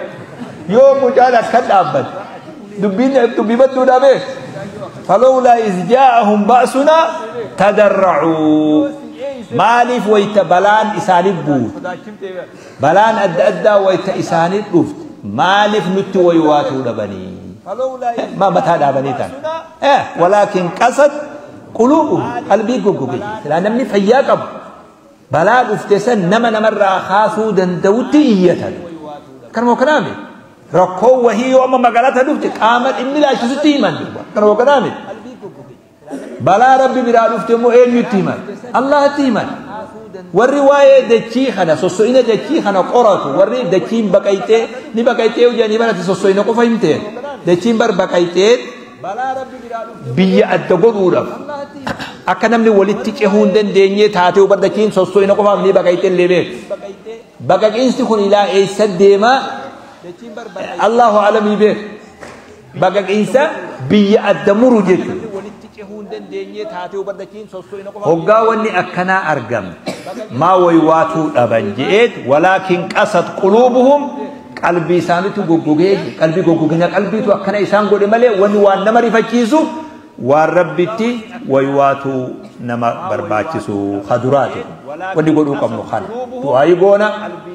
yoo mucaan akka dhaabbate dubbiin dubbii badduudhaa beeku. فلولا إذ جاءهم بأسنا تضرعوا. maaliif wayta balaan isaaniif buute, balaan adda addaa wayta isaaniif dhufte maaliif nutti waywaatuu dhabanii? Ma mataa dhaabanii ta'an. Walaakin qasad quluubuhum, qalbii goggoge. Silaa namni fayyaa qabu balaa dhufte san nama namarraa kaasuu danda'utti iyyatan. Kanuma kanaami. Rakkoo wahii yoo amma magaalaa dhufte qaama dhimmi ilaalchisutti himan. Kana hogganaa miti. Balaa Rabbi biraa dhufte immoo eenyutti himan? Allahatti himan. Warri waa'ee dachii kana, sosso'ina dachii kana qoratu, warri dachiin baqayxee ni baqayxee hojii barate, sosso'ina qofa himteen dachiin bar baqayxee biyya adda godhuudhaaf akka namni walitti cehuu hin dandeenye taatee, bar dachiin sosso'ina qofaaf ni baqayxee illee beeku. Baqaqiinsi kun ilaa eessa deemaa? Allahu alamii beeku. Baqaqiinsa biyya adda muru jechuudha. Hoggaa wanni akkanaa argamte maa waywaatuu dhaban je'eet, ولكن قست قلوبهم, qalbii isaaniitu goggogee, qalbii goggogina qalbiitu akkana isaan godhe malee wanni waan nama rifachiisu, waan Rabbitti waywaatuu nama barbaachisu kaduraati. Wanni godhuu qabnu kana, du'aayi goona,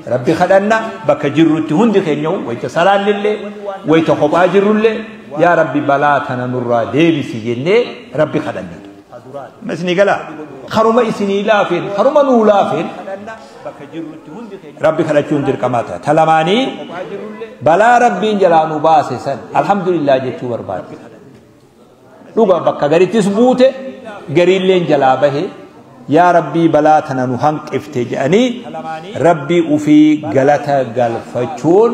Rabbi kadhanna bakka jirrutti hundi keenya, wayta salaannillee, wayta kophaa jirrullee, "Yaa Rabbi, balaa tana nurraa deebisi" jennee Rabbi kadhanna. Isinii galaa? Karuma isinii laafeen, karuma nuu laafeen Rabbi kadhachuun dirqamaa ta'a. Talamaanii balaa Rabbiin jalaa nu baase san alhamdulillah jechuu barbaada. Dhuga bakka garittis buute, gariilleen jalaa bahe, "Yaa Rabbii, balaa tana nu hanqifte" jedhanii Rabbii ufii galata galfachuun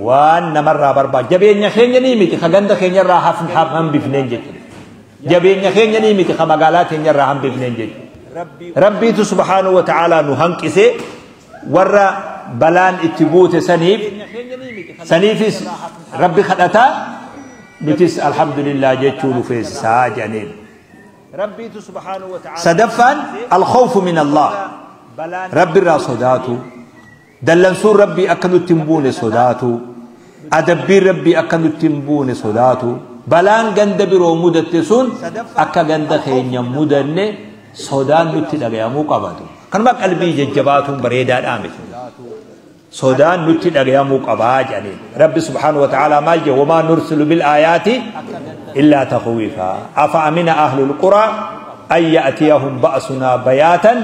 waan namarraa barbaadu. Jabeenya keenya ni miti ka ganda keenyarraa hambifneen jechuudha. Jabeenya keenya ni miti ka magaalaa keenyarraa hambifneen jechuudha. Rabbiitu subhaanahu wa ta'aalaa nu hanqisee, warra balaan itti buute saniif saniifis Rabbi kadhataa, nutis alhamdulillah jechuu nu feesisaa jedhaniin. Sadaffaan الخوف من الله, Rabbi irraa sodaatu, dallansuun Rabbii akka nutti hin buune sodaatu, adabbiin Rabbii akka nutti hin buune sodaatu, balaan ganda biroo mudatte sun akka ganda keenya mudanne sodaan nutti dhagayamuu qabatu. Kanuma qalbii jajjabaatuun bareedaadhaa miti. Sodaan nutti dhagayamuu qabaa jedhaniin. Rabbi subhaanahu wa ta'aalaa maal jedhe? وما نرسل بالآيات إلا تخويفا. أفأمن أهل القرى أن يأتيهم بأسنا بياتا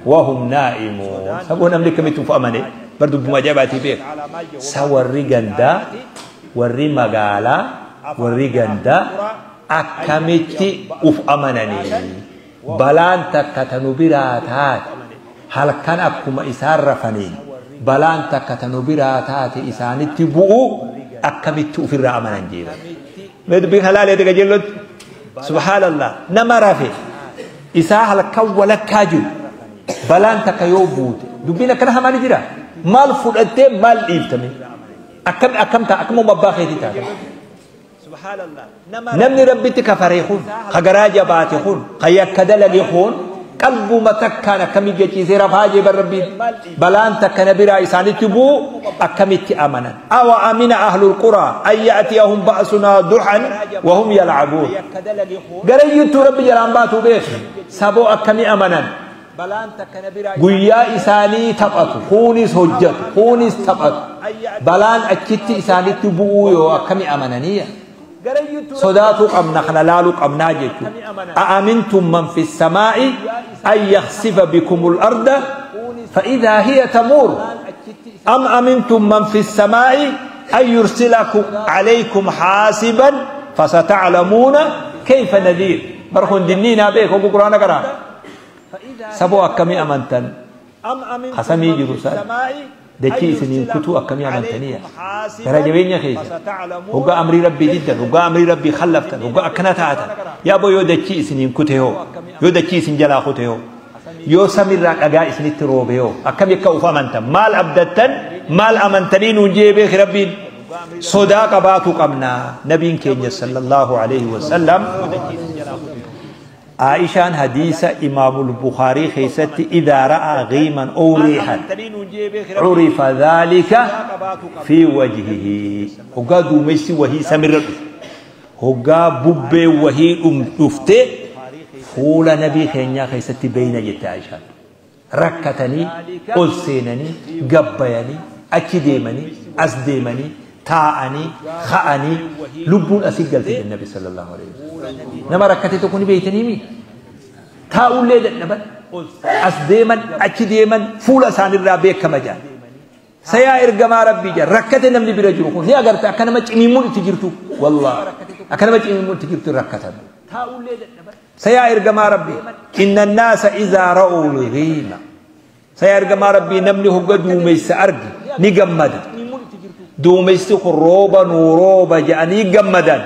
وهم نائمون. Saboo namni akkamitti uf amane? Bar dubbuma ajaa'ibaati beeku. Sa warri gandaa, warri magaalaa, warri gandaa akkamitti uf amananii balaan takka tanu biraa taate, halkan akkuma isaan rafaniin balaan takka tanu biraa taate isaanitti bu'u akkamitti ufirraa amanan jeera. Mee dubbii halaalee qajeellotti, subhaanallah, nama rafe isaa halkan walakkaa jiru balaan takka yoo buute, dubbiin akkana hamaan jira, maal fudhattee maal dhiiftame? Akkam akkam ta'a? Akkuma abbaa keetii taate. Namni Rabbitti kafaree kun, ka garaa jabaate kun, ka yakka dalage kun, qalbuma takkaan akkamii gachiisee rafaa jee? Bar Rabbiin balaan takka na biraa isaanitti bu'u akkamitti amanan? أوأمن أهل القرى أن يأتيهم بأسنا ضحى وهم يلعبون. Garayyuttuu Rabbi jalaan baatu beeku. Saboo akkamii amanan? Guyyaa isaanii taphatu, kuunis hojjatu, kuunis taphatu, balaan achitti isaanitti bu'uu yoo akkamii amananiya? Sodaatuu qabna, kana laaluu qabnaa jechuudha. أأمنتم من في السماء أن يخسف بكم الأرض فإذا هي تمور أم أمنتم من في السماء أن يرسل عليكم حاصبا فستعلمون كيف نذير. Barkun dinniinaa beeku quraana qaraa. Saboo akkamii amantan? Hasamii jiru san dachii isiniin kutuu akkamii amantaniya? Gara jabeenya keessa hoggaa amrii Rabbii diddan, hoggaa amrii Rabbii khallaftan, hoggaa akkana taatan, yaaboo yoo dachii isiniin kute hoo, yoo dachii isin jalaa kute hoo, yoo samirraa dhagaa isinitti roobe hoo, akkami akka uf amantan? Maal abdattan? Maal amantanii nuun jee beeki Rabbiin? Sodaa qabaatu qabna. Nabiin keenya sallallahu alaihi wasallam, Aishaan hadiisa Imaamul Bukhaarii keessatti, إذا رأى غيما أو ريحا عرف ذلك في وجهه. Hoggaa duumessi wahii samirra dhufe, hoggaa bubbee wahii dhufte, fuula nabii keenyaa keessatti beeyna jette Aishaan. Rakkatanii ol seenanii gabbayanii, achi deemanii, as deemanii, taa'anii ka'anii, lubbuun asii galte jedhe Nabi sallallahu alaihi wasallam. Nama rakkate tokko ni beeytanii mi? Taa'ullee dadhaban, as deeman, achi deeman, fuula isaanirraa beekama jedhan. Sayaa ergamaa Rabbii jira rakkate namni bira jiru kun ni agarta akka nama ciniinmuun itti jirtu wallah akka nama ciniinmuun itti jirtu rakkatan. Sayaa ergamaa Rabbii inna naasa izaa ra'uu lghiima. Sayaa ergamaa Rabbii namni hogga duumessa arge ni gammada. Duumessi kun rooba nuu rooba jedhanii gammadan.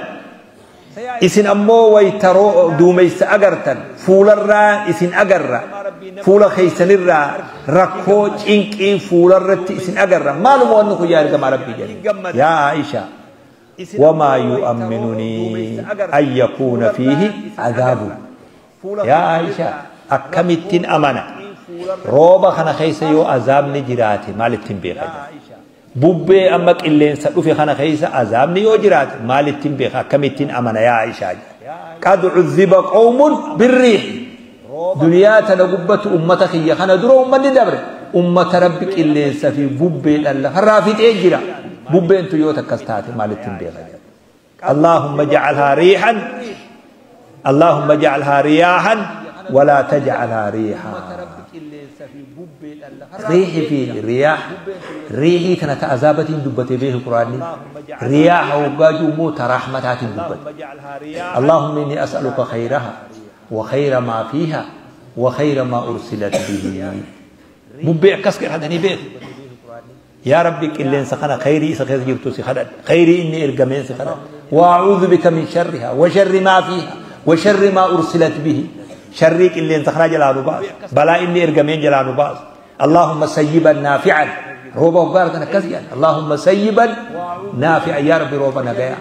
Isin ammoo wayta duumessa agartan fuularraa isin agarra fuula keessanirraa rakkoo cinqii fuularratti isin agarra maaluma wanni kun yaa ergamaa Rabbii jedhe. Yaa Aisha wamaa yu'amminunii an yakuuna fiihi adaabu. Yaa Aisha akkamittiin amana rooba kana keessa yoo azaabni jiraate maalittiin beeka jedha. Bubbee amma qilleensa dhufe kana keessa azaabni yoo jiraate maalittiin beeka akkamittiin amana yaa Aishaa jedha. Qad cudhiba qawmun birriih. Duniyaa tana gubbatu ummata kiyya kana dura ummanni dabre ummata Rabbi qilleensa fi bubbeedhaan lafarraa fixee jira. Bubbeentu yoo takkas taate maalittiin beeka jedha. Allahumma jacalhaa riixan Allahumma jacalhaa riyaahan walaa tajcalhaa riixaa. Riixi fi riyaah riixii kana ta azaabatiin dubbate beeku Quraanni riyaaha hoggaa jiru immoo ta rahmataatiin dubbate. Allahumma inni as'aluka khayraha wa khayra maa fiiha wa khayra maa ursilat bihi. Bubbee akkas kadhatanii beeku. Yaa Rabbi qilleensa kana khayrii isa keessa jirtu si kadhadha. Khayrii inni ergameen si kadhadha. Wa a'uudhu bika min sharriha wa sharri maa fiiha wa sharri maa ursilat bihi. Sharrii qilleensa kanaa jalaa nu baasu. Balaa inni ergameen jalaa nu baasu. Allahumma sayyiban naafi'an. Rooba hoggaa argan akkas jedhan. Allahumma sayyiban naafi'an yaa Rabbi rooba nagaya.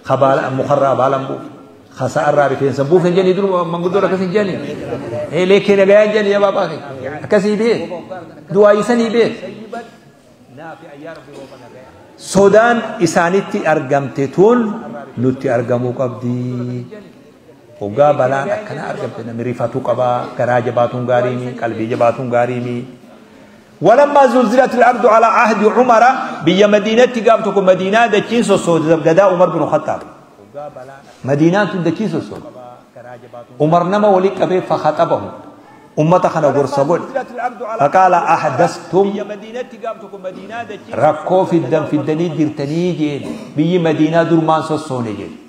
Kabaala mukarraa baalan buuf. Khasa'arraa rifeensa buuf hin jenni dur manguddoon akkas hin jenni. Leekkee nagayaa hin jenni yaa baabaa kee. Akkasii beek. Du'aayisanii beek. Sodaan isaanitti argamte tun nutti argamuu qabdi. Hoggaa balaan akkana argamte namni rifatuu qabaa, garaa jabaatuun gaariimi, qalbii jabaatuun gaariimi. Walammaa zulzilat al-ardu ala ahdi Umara biyya Madiinatti gaaf tokko Madiinaa dachiin sossoote gadaa Umar bin Khattaab. Madiinaan tun dachiin sossoote. Umar nama walii qabee fakhaxabahu. Ummata kana gorsa godhe. Faqaala ahdastum rakkoo fiddan fiddanii jirtanii jeen biyyi Madiinaa durmaan sossoone jeen.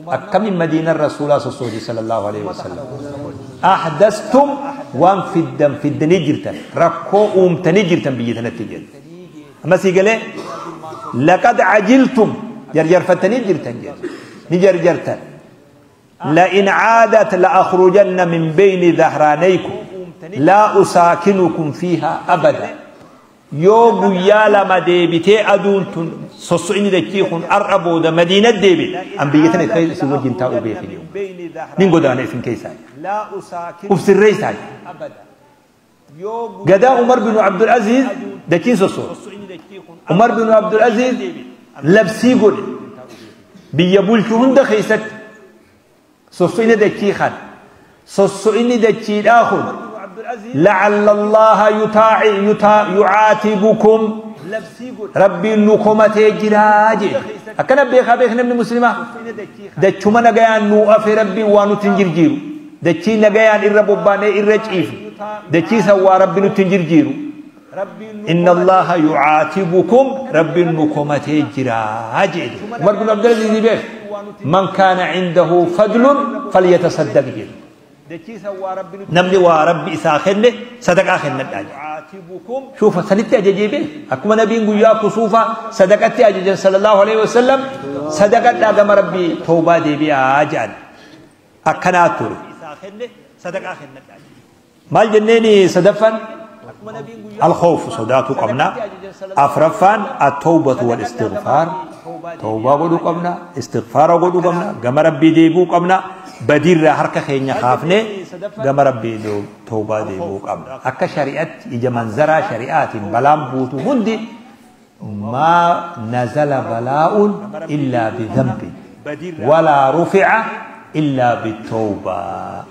Akkamin Madiinaan Rasuulaa sossooti sallallahu alaihi wasallam. Ahdastum waan fiddan fiddanii jirtan rakkoo uumtanii jirtan biyya tanatti jeen. Amma sii galee laqad cajiltum jarjarfattanii jirtan jeen. Ni jarjartan. لئن عادت لأخرجن من بين ظهرانيكم لا أساكنكم فيها أبدا. yoo guyyaa lama deebitee aduun tun sosso'ini dachii kun har'a booda Madiina deebi an biyya tana keessa isin wajjin taa'uu beekin nin godaana isin keessaa uf sirreessaa. Gadaa Umar bin Abdul Aziz dachiin sosso'e. Umar bin Abdul Aziz labsii godhe biyya bulchu hunda keessatti sosso'ini dachii kana sosso'ini dachiidhaa kun لعل الله يعاتبكم ربي نكم تجراج أكن بيخ بيخ نمني مسلمة دچوما نغيان نو أفي ربي وانو تنجرجيرو دچي نغيان إربوباني إرجيف دچي سوا ربي نو تنجرجيرو إن الله يعاتبكم ربي نكم تجراج. عمر بن عبد العزيز بيخ من كان عنده فضل فليتصدق به. Namni waa Rabbi isaa kenne sadaqaa kennadhaa jedha. Shuufa sanitti ajajee beek. Akkuma nabiin guyyaa kusuufa sadaqatti ajajan sallallahu alaihi wasallam sadaqadhaa gama Rabbii toobaa deebi'aa jedhan. Akkanaa ture. Maal jenneeni sadaffaan? الخوف صداتو قبنا. أفرفان التوبة والاستغفار. توبة قدو قبنا، استغفار قدو قبنا، قم ربي ديبو قبنا، بدير حركة خينيا خافني قم ربي دو توبة ديبو قبنا. أكا شريعة إجا منظرة شريعات بلام بوتو هندي ما نزل بلاء إلا بذنب ولا رفع إلا بالتوبة.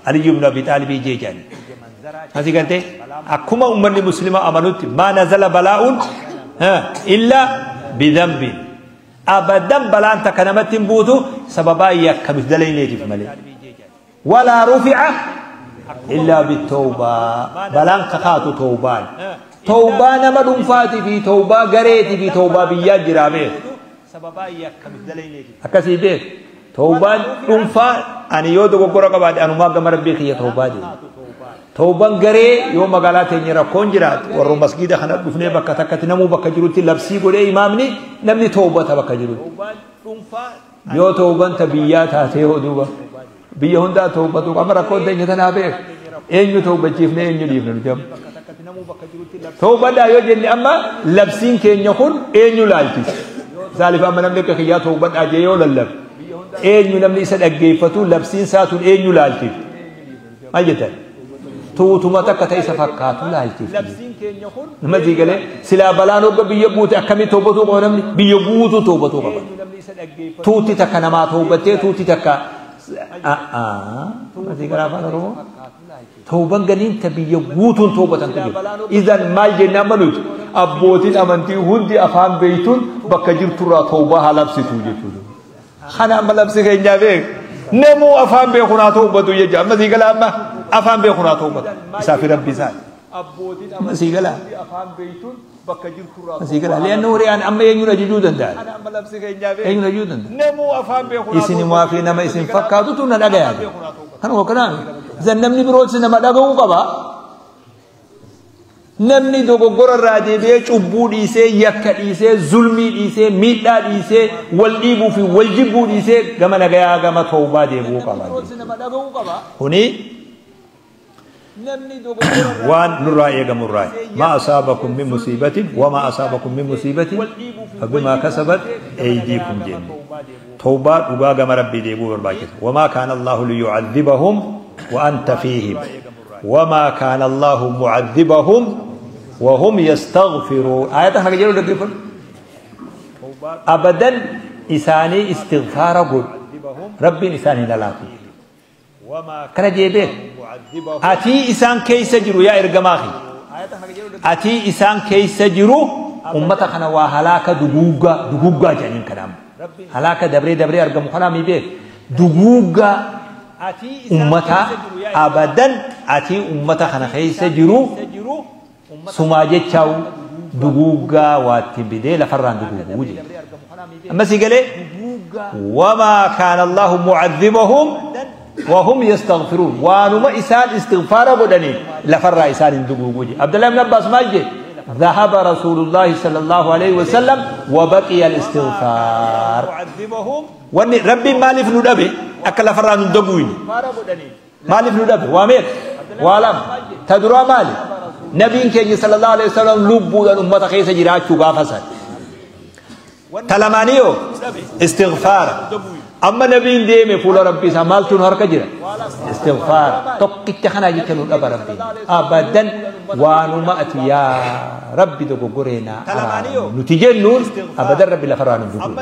علي بن أبي طالب جيجاني هذه قالت أكما أمني مسلمة أمنت ما نزل بلاء إلا بذنب أبدا بلان تكنمت بوتو سببا يكمل دليل يجب ملي ولا رفع إلا بالتوبة بلان كخاتو توبان Tawbaa nama dhuunfaatii fi tawbaa gareetii fi tawbaa biyyaa jiraa beek. Akkasii beek. Tawbaan dhuunfaa ani yoo dogoggora qabaadhe anumaa gama rabbii kiyya tawbaa deema. Tawbaan garee yoo magaalaa teenya rakkoon jiraate warra masgiida kana dhufnee bakka takkatti namuu bakka jirutti labsii godhee imaamni namni tawbata bakka jirutti. Yoo tawbaan ta biyyaa taatee yoo duuba biyya hundaa tawbatu amma rakkoon teenya tanaa beek. Eenyu tawbachiifne eenyu dhiifne nuti amma. Tawbadhaa yoo jenne amma labsiin keenya kun eenyu laalchisa. Saalif amma namni akka kiyyaa tawbadhaa jee yoo lallabe eenyu namni isa dhaggeeffatu labsiin isaa tun eenyu laalchifti. Maal jettan? Tuutuma takka ta'e isa fakkaatu laalchifti. Nama sii galee silaa balaan hogga biyya guute akkamitti tawbatuu qaba namni biyya guutuu tawbatuu qaba. Tuuti takka namaa tawbattee tuuti takka nama sii galee afaan Oromoo. Tawban ganiin ta biyya guutuun tawbatantu jira. Idan maal jenne amma nuti abbootiin amantii hundi afaan beeytuun bakka jirturraa tawbaa haa labsitu jechuudha. Kana amma labsi keenyaa beek. Namuu afaan beekuun haa tawbatu jecha amma sii gala amma afaan beekuun haa tawbatu. Isaa fi rabbi isaa. Amma sii gala. Sii gala. Li'anna huriyaan amma eenyuun ajajuu danda'a? Eenyuun ajajuu danda'a? Isinumaa fi nama isin fakkaatutu na dhagayaa. Kanuma kanaan. Isan namni biroos nama dhaga'uu qaba. Namni dogoggora irraa deebi'ee cubbuu dhiisee yakka dhiisee zulmii dhiisee miidhaa dhiisee wal dhiibuu fi wal jibbuu dhiisee gama nagayaa gama tawbaa deebi'uu qaba. Kuni waan nurraa eegamu irraa. Ma asaabakum min musiibatin wama asaabakum min musiibatin fabimaa kasabat aydiikum jenne. Tawbaa dhugaa gama rabbii deebi'uu barbaachisa. Wamaa kaana Allahu liyu'adhibahum wa anta fiihim. وما كان الله معذبهم وهم يستغفرون. آيات احنا جيلو دقيقون أبدا إساني استغفار قل ربي إساني نلاقي كان جيبه أتي إسان كيس جرو يا إرقماخي أتي إسان كيس جرو أمتا خنا وهلاك دقوقا دقوقا جانين كلام هلاك دبري دبري أرقم خنا ميبه دقوقا أمتا أبدا أتي أمتا خنا خيس جرو سماجة تشاو دقوقا واتبدي لفران دقوقا وجه أما سيقالي وما كان الله معذبهم وهم يستغفرون وانما إسان استغفار بدني لفر إسان دقوقا وجه. عبد الله بن عباس ماجد ذهب رسول الله صلى الله عليه وسلم وبقي الاستغفار. وان ربي مالف ندبي أكل فران دقوين مالف ندبي وامير وعلم تدرى مالي نبي كي صلى الله عليه وسلم لبوا الأمة خيسة جراتشو غافسا تلمانيو استغفار. أما نبي ديمي فول ربي سمالتون هرك جرا استغفار توقيت خنا جتلو أبا ربي أبدا وانما أتي يا ربي دوغورينا نتجنون أبدا ربي لفران دوغور.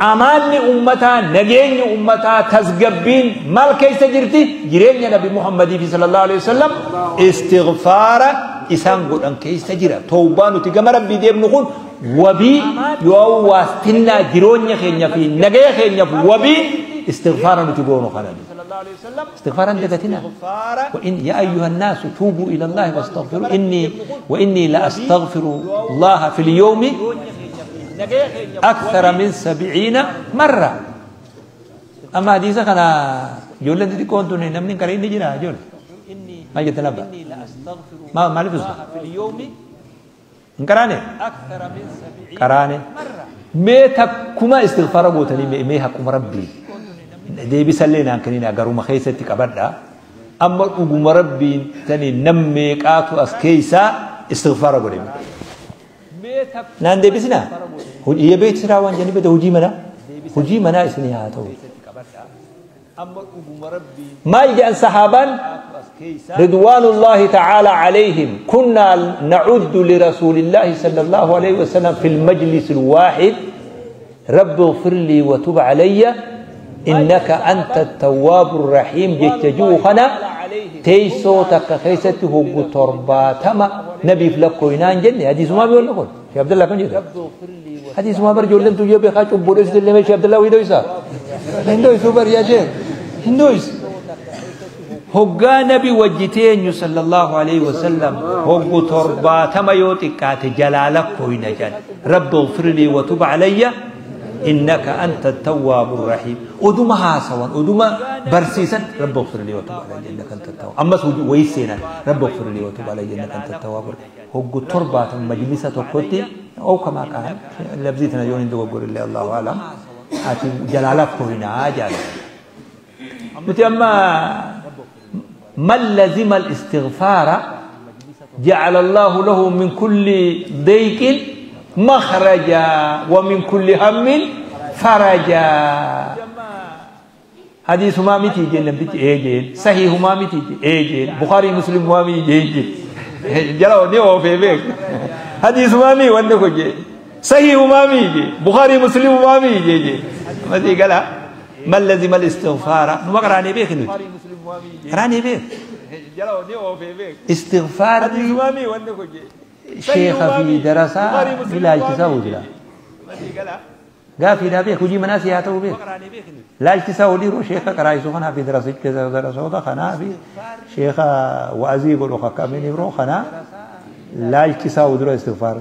أماني أمتا نجين أمتا تزجبين مال كيس جرتي جرين نبي محمد صلى الله عليه وسلم استغفار إسان قد أن كيس جرا توبة نتجمع ربي ديم نقول وبي يواستنا جرونيا خينيا في نجايا خينيا في وبي استغفارا نتجونه خلاص استغفارا دقتنا. وإن يا أيها الناس توبوا إلى الله واستغفروا إني وإني لأستغفر الله في اليوم أكثر من 70 مرة. أما حديثة كنا جولن تدي كونتوني نمني كرين نجنا جول ما يتنبأ ما ما لبسه كراني كراني ميتا كما استغفار قوتني مي حكم ربي دي بيسلينا كنينا غرو مخيستي كبدا اما اوغم ربي تني نمي قاتو اسكيسا استغفار غوري نان دي بيسنا هي بيت سراوان جنبه ده هجي منا هجي منا اسني هاتو ما يجي صحابا رضوان الله تعالى عليهم كنا نعد لرسول الله صلى الله عليه وسلم في المجلس الواحد رب اغفر لي وتب علي إنك أنت التواب الرحيم جتجوخنا تيسو تكخيسته ترباتما نبي فلكوينان جنة حديث ما بيقول لكم شيخ عبد الله كم جدا حديث ما برجو لن تجيب خاش وبورس اللي ماشي عبد الله ويدويسا هندويس وبر يا شيخ هندويس Hoggaa nabi wajji teenyu sallallahu alaihi wasallam hoggu 70 yoo xiqqaate jalaa lakkooyna jedhan. Rabbi ighfirlii wa tub alayya innaka anta tawwaabu rahiim. Oduma haasawan oduma barsiisan rabbi ighfirlii wa tub alayya innaka anta tawwaab. Ammas wayii seenan rabbi ighfirlii wa tub alayya innaka anta tawwaabu rahiim. Hoggu 70 majlisa tokkotti oo kamaa qaal labzii tana yoon hin dogoggorille Allahu alam. Ati jalaa lakkooynaa jaala. Nuti amma من لزم الاستغفار جعل الله له من كل ضيق مخرجا ومن كل هم فرجا. حديث ما متي جل بيت ايجل صحيح ما متي ايجل بخاري مسلم ما مي جيجل جلاو ني او في بيك حديث ما مي وند كو جي صحيح ما مي جي بخاري مسلم ما مي جي ما دي قال من لزم الاستغفار نو قراني بيك نو راني بيك استغفار شيخ في درسة لا التساو جلا قافي لا بيك وجي مناسي هاتو بيك لا التساو ليرو شيخ كرايسو خنا في دراسة كذا دراسة خنا في شيخ وأزيق لو كامين يبرو خنا لا التساو درو استغفار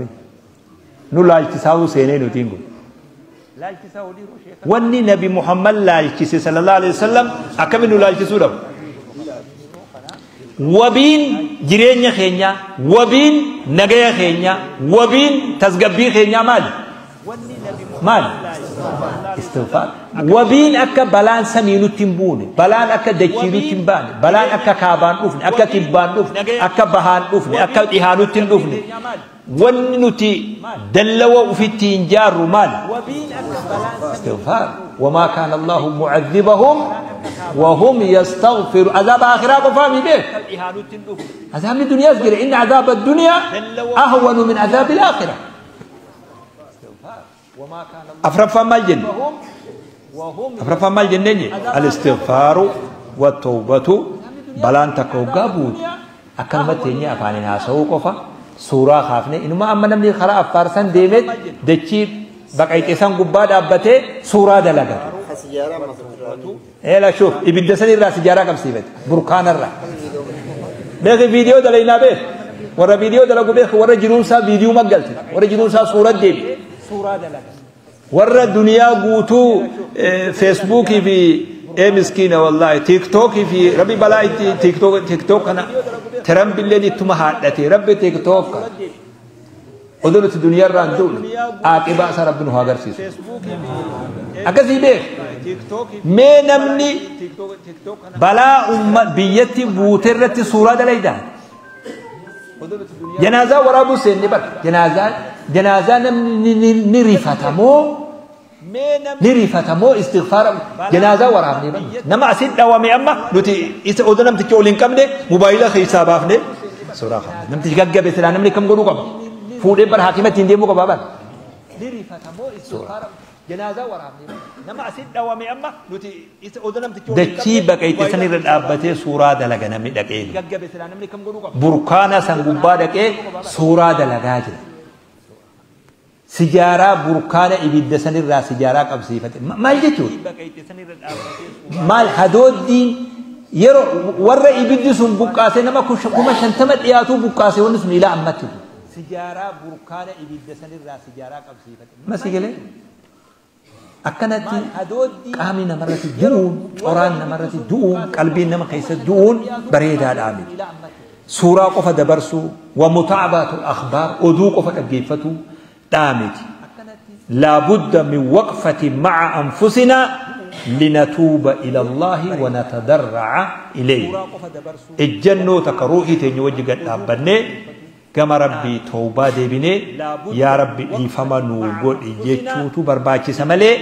نو لا التساو سينين وتينغو وني نبي محمد لا التسي صلى الله عليه وسلم أكمل لا التسو دم وبين جيرين خينيا وبين نجايا خينيا وبين تسجبي خينيا مال مال استغفار وبين أكا بلان سمينو تنبون بلان أكا دكينو تنبان بلان أكا كابان أفن أكا كبان أفن أكا بهان أفن أكا إهانو تنبون ونتي دلوا في التنجار مال استغفار. وما كان الله معذبهم وهم يستغفر. عذاب آخرة فهمي به عذاب الدنيا أصغر إن عذاب الدنيا أهون من عذاب الآخرة. أفرفا مال جن أفرفا مال جنين الاستغفار والتوبة بلان تكو قابود أكلمتيني أفاني ناسو قفا سورة خافني إنما أما نمني خلا أفارسان ديمت دتشي بقيت إسان قباد أبته سورة دلقة إيه لا شوف إبدا سني الرأس سجارة كم سيبت بركان الرأ بيخي فيديو دلينا به ورا فيديو دلقوا بيخي ورا جنونسا فيديو ما قلت ورا جنونسا صورة ديم ورا الدنيا قوتو فيسبوكي في إيه مسكينة والله تيك توك في ربي بلاي تيك توك تيك توك أنا ترامب اللي تمهاتي ربي تيك توك ودولة الدنيا راندول عاقبة سرب بن هاجر سيس أكذي به مين أمني بلا أم بيتي بوترة صورة دليدا جنازة ورابو سين بر جنازة جنازة نريفتمو نريفتمو استغفار جنازة ورابني بر نما أسيد دوامي أما نتي إذا أودنا متكولين كم ده موبايل خيسا بافني صورة خم نمتي جعب بسلا نملي كم قولوا كم فودي بر حكيمة تندي مو كبابا دتشي بقيت سنير الأبتة سورة دلقة نمي دقيق بركانا سنغوبا دقيق سورة دلقة جدا سجارة بركانا إبدا سنير را سجارة قبسيفة ما يجتو مال حدود دين يرو ورا إبدا سن بقاسة نما كما شنتمت إياتو بقاسة ونسن إلى أمته سجارة بركانا إبدا سنير را سجارة قبسيفة ما سجله akkanatti qaamni namarratti du'uun qoraan namarratti du'uun qalbiin nama keessa du'uun bareedaadhaa miti. Suuraa qofa dabarsuu wa mutaabaatu akhbaar oduu qofa dhaggeeffatu dhaa miti. Laabudda min waqfati ma'a anfusinaa linatuuba ila Allaahi wa natadarra'a ilayhi. Ejjennoo takka ruuhii teenya wajji gad dhaabbannee gama rabbii tawbaa deebinee yaa rabbi dhiifama nuu godhi jechuutu barbaachisa malee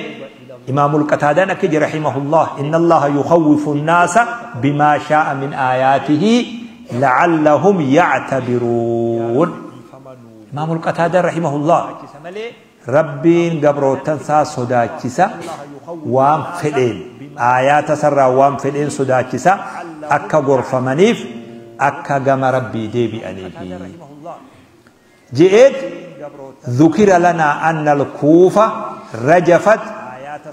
imaamul qataadaan akka jedhe rahimahullah inna allaha yukhawwifu nnaasa bimaa shaa'a min aayaatihi la'allahum yactabiruun. Imaamul qataadaan rahimahullah rabbiin gabrootansaa sodaachisa waan fedheen aayaata sarraa waan fedheen sodaachisa akka gorfamaniif akka gama rabbii deebi'aniifi. جئت ذكر لنا أن الكوفة رجفت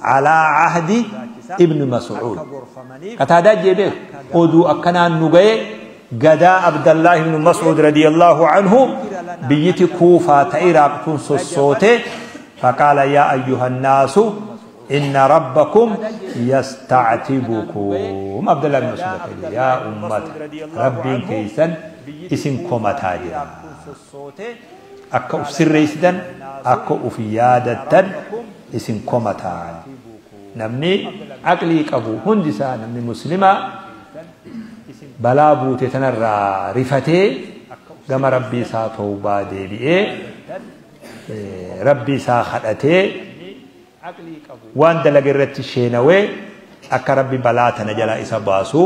على عهد ibn Mas'ud. Qataadaa jee beek oduu akkanaan nu gaye gadaa Abdallah ibn Mas'ud radiyallahu anhu biyyiti Kuufaa ta Iraaq tun sossoote. Faqaala yaa ayyuha nnaasu inna rabbakum yasta'tibukum. Abdallah ibn Mas'ud akkana yaa ummata rabbiin keeysan isin komataa jira, akka uf sirreessitan akka uf yaadattan isin komataa. Namni aqlii qabu hundi isaa namni muslimaa balaa buute tanarraa rifatee gama rabbii isaa tawbaa deebi'ee rabbii isaa kadhatee waan dalaga irratti sheenawee akka rabbi balaa tana jalaa isa baasu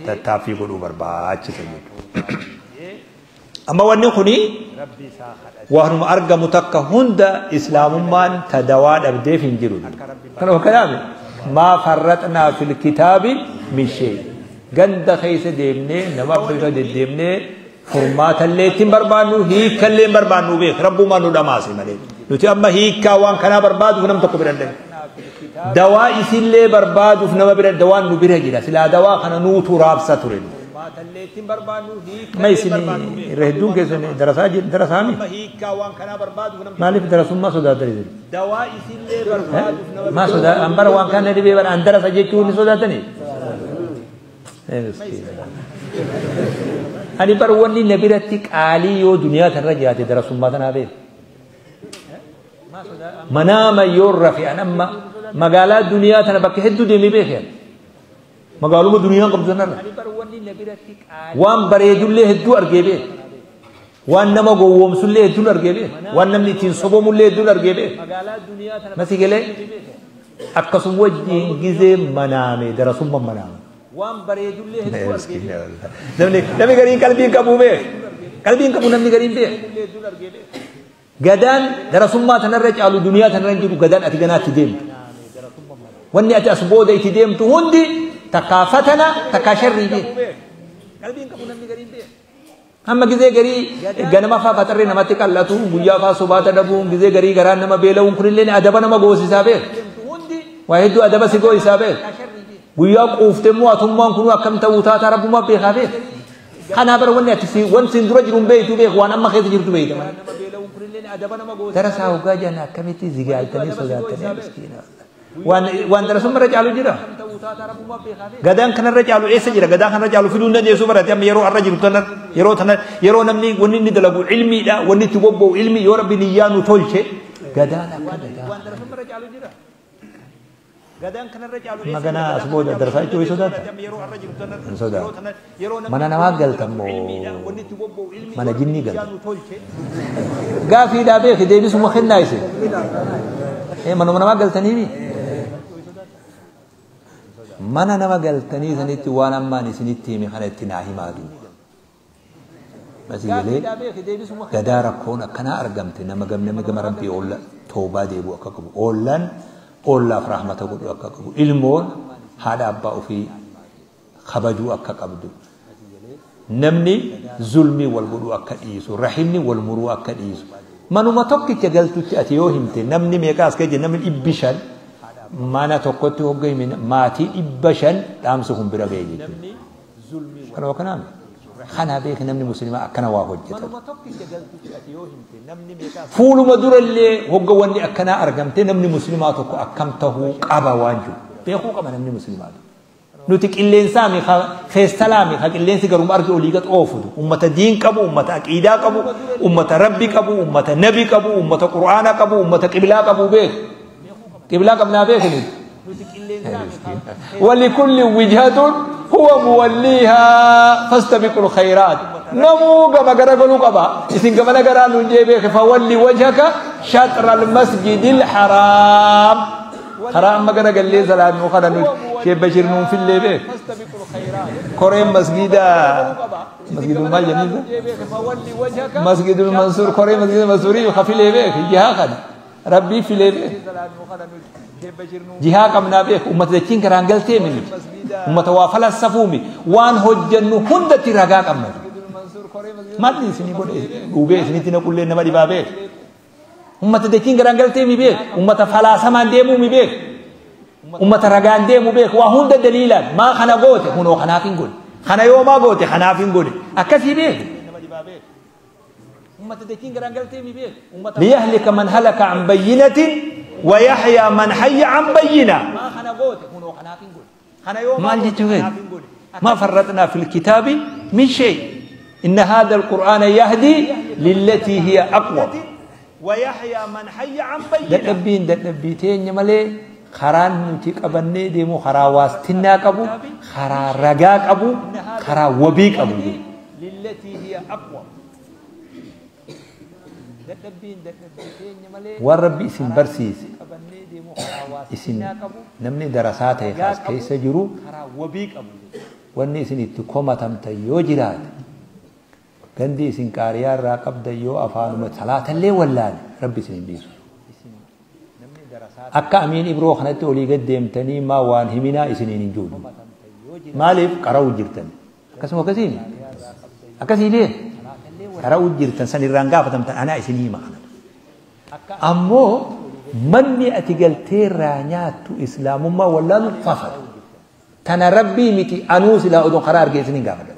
tattaaffii godhuu barbaachisa jechuudha. Amma wanni kuni waanuma argamu takka hunda islaamummaan ta dawaa dhabdeef hin jiru. Kana kanaaf maa farraxnaa fil kitaabi min shay. Ganda keessa deemnee nama bira deddeemnee furmaatallee ittiin barbaannu hiikkallee hin barbaannu beek rabbumaan nu dhamaase malee. Nuti amma hiikkaa waan kanaa barbaaduuf nam tokko bira hin dhaqne. Dawaa isillee barbaaduuf nama bira dawaan nu bira jira. Silaa dawaa kana nuutu raabsa ture. Ma isin irra hedduun keessan darasaa darasaami? Maaliif darasummaa sodaatanii? Maa sodaa an bara waan kana dhibee bara an darasa jechuun ni sodaatanii? Ani bara wanni na biratti qaalii yoo duniyaa tanarra jiraate darasummaa tanaa beeku. Manaama yoo rafe an amma magaalaa duniyaa tana bakka hedduu deemee beekee magaaluma duniyaan qabdu sanarra waan bareedullee hedduu argee beeku, waan nama gowwoomsullee hedduun argee beeku, waan namni ittiin sobomullee hedduun argee beeku. Masi galee akkasuma wajjin gizee manaame darasummaa manaame. Namni gariin qalbii hin qabu beeku, qalbii hin qabu namni gariin beeku. Gadaan darasummaa tanarra caalu duniyaa tanarra hin jiru gadaan ati ganaatti deemtu. Wanni ati as booda itti deemtu hundi takkaa fatana takkaa sharrii beeku. Amma gizee garii ganama faa faxarree namatti qal'atu guyyaa faa sobaata dhabuun gizee garii garaan nama beela'uun kunillee adaba nama goosisaa beeku. Waa hedduu adaba si goosisaa beeku. Guyyaa quufte immoo atummaan kun akkam ta'uu taataa rabbumaa beekaa beeku. Kanaa bara wanni ati wanti siin dura jiru hin beektu beeku waan amma keessa jirtu beekta malee. Darasaa hoggaa jedhan akkamitti zigaaltanii sodaattanii miskiina. Waan darasummaa irra caalu jira. Gadaan kanarra caalu eessa jira? Gadaan kanarra caalu fiduu hin dandeessu barate amma yeroo har'a jiru tana yeroo tana yeroo namni wanni inni dalagu ilmiidha wanni itti bobba'u ilmi yoo rabbi niyyaa nu tolche gadaan akka gadaa. Amma ganaa as booda darasaa jechuu sodaata? Hin sodaatu. Mana namaa galta immoo mana jinnii galta. Gaafiidhaa beeki deebisuma kennaa isin. Manuma namaa galtaniimi? Mana nama galtanii sanitti waan ammaan isinitti hime kana itti naa himaa duuba. Asii galee gadaa rakkoon akkanaa argamte nama namni gama rabbii oolla toobaa deebi'u akka qabu oollaan ollaaf rahmata godhu akka qabu ilmoon haadha abbaa ofii kabajuu akka qabdu namni zulmii wal godhuu akka dhiisu rahimni wal muruu akka dhiisu manuma tokkicha galtutti ati yoo himte namni meeqa as keessa namni 500 mana tokkotti hogga hime maatii 500 dhaamsa kun bira ga'e jechuudha. Kanuma kanaan kana beek namni musliimaa akkana waa hojjeta. Fuuluma durallee hogga wanni akkanaa argamte namni musliimaa tokko akkam tahuu qaba waan jiru beekuu qaba namni musliimaa. Nuti qilleensaami feestalaami ka qilleensi garuma arge olii gad oofutu ummata diin qabu ummata aqiidaa qabu ummata rabbi qabu ummata nabi qabu ummata qur'aana qabu ummata qiblaa qabu beek qiblaa qabnaa beekni. ولكل وجهة هو موليها فاستبقوا الخيرات. نمو كما قرأ قبا إذن كما نقرأ نجيبك فولي وجهك شطر المسجد الحرام. حرام ما قرأ قال لي سلام وخنا شيخ بشير نون في اللي بيك كورين مسجد مسجد المال مسجد المنصور كورين مسجد المنصوري وخفي لي بيك جهة خد ربي في لي بيك جهة قمنا بيك أمة ذكين كران قلتي مني أمة وافلا السفومي وان هجنو هندتي رقا قمنا ما لي سني قول وبي سني تنقول لنا ما دي بابيك أمة ذكين كران قلتي مي بيك أمة فلا سمان ديمو مي بيك Ummata ragaan deemu beeku waa hunda daliilaan maa kana goote hunoo kanaaf hin godhe kana yoo maa goote kanaaf hin godhe akkasii beeku. Liyahlika man halaka an bayyinatin wa yahyaa man hayya an bayyina. Maal jechuu keeti? ما فرطنا في الكتاب من شيء إن هذا القرآن يهدي للتي هي أقوى ويحيى من حي عن بينة. dadhabbiin dadhabbii teenya malee karaan nuti qabannee deemu karaa waastinnaa qabu, karaa ragaa qabu, karaa wabii qabu. للتي هي أقوى. Waan Rabbi isin barsiise isin namni darasaa ta'e kaas keessa jiru wanni isin itti komatamtan yoo jiraate gandi isin qaariyaa irraa qabdan yoo afaanuma salaatallee wallaale Rabbi isin hin dhiisu. Akka Amiin Ibroo kanatti olii gad deemtanii maa waan himinaa isiniin hin jiru. Maaliif qara'u jirtan? Akkasuma akkasiin akkasii bee qara'u jirtan san irraan gaafatamtan anaa isin hima kana. Ammoo manni ati galtee irraa nyaattu islaamummaa wallaalu fafatu. Tana Rabbii miti anuu silaa odoon karaa argee isin hin gaafadha.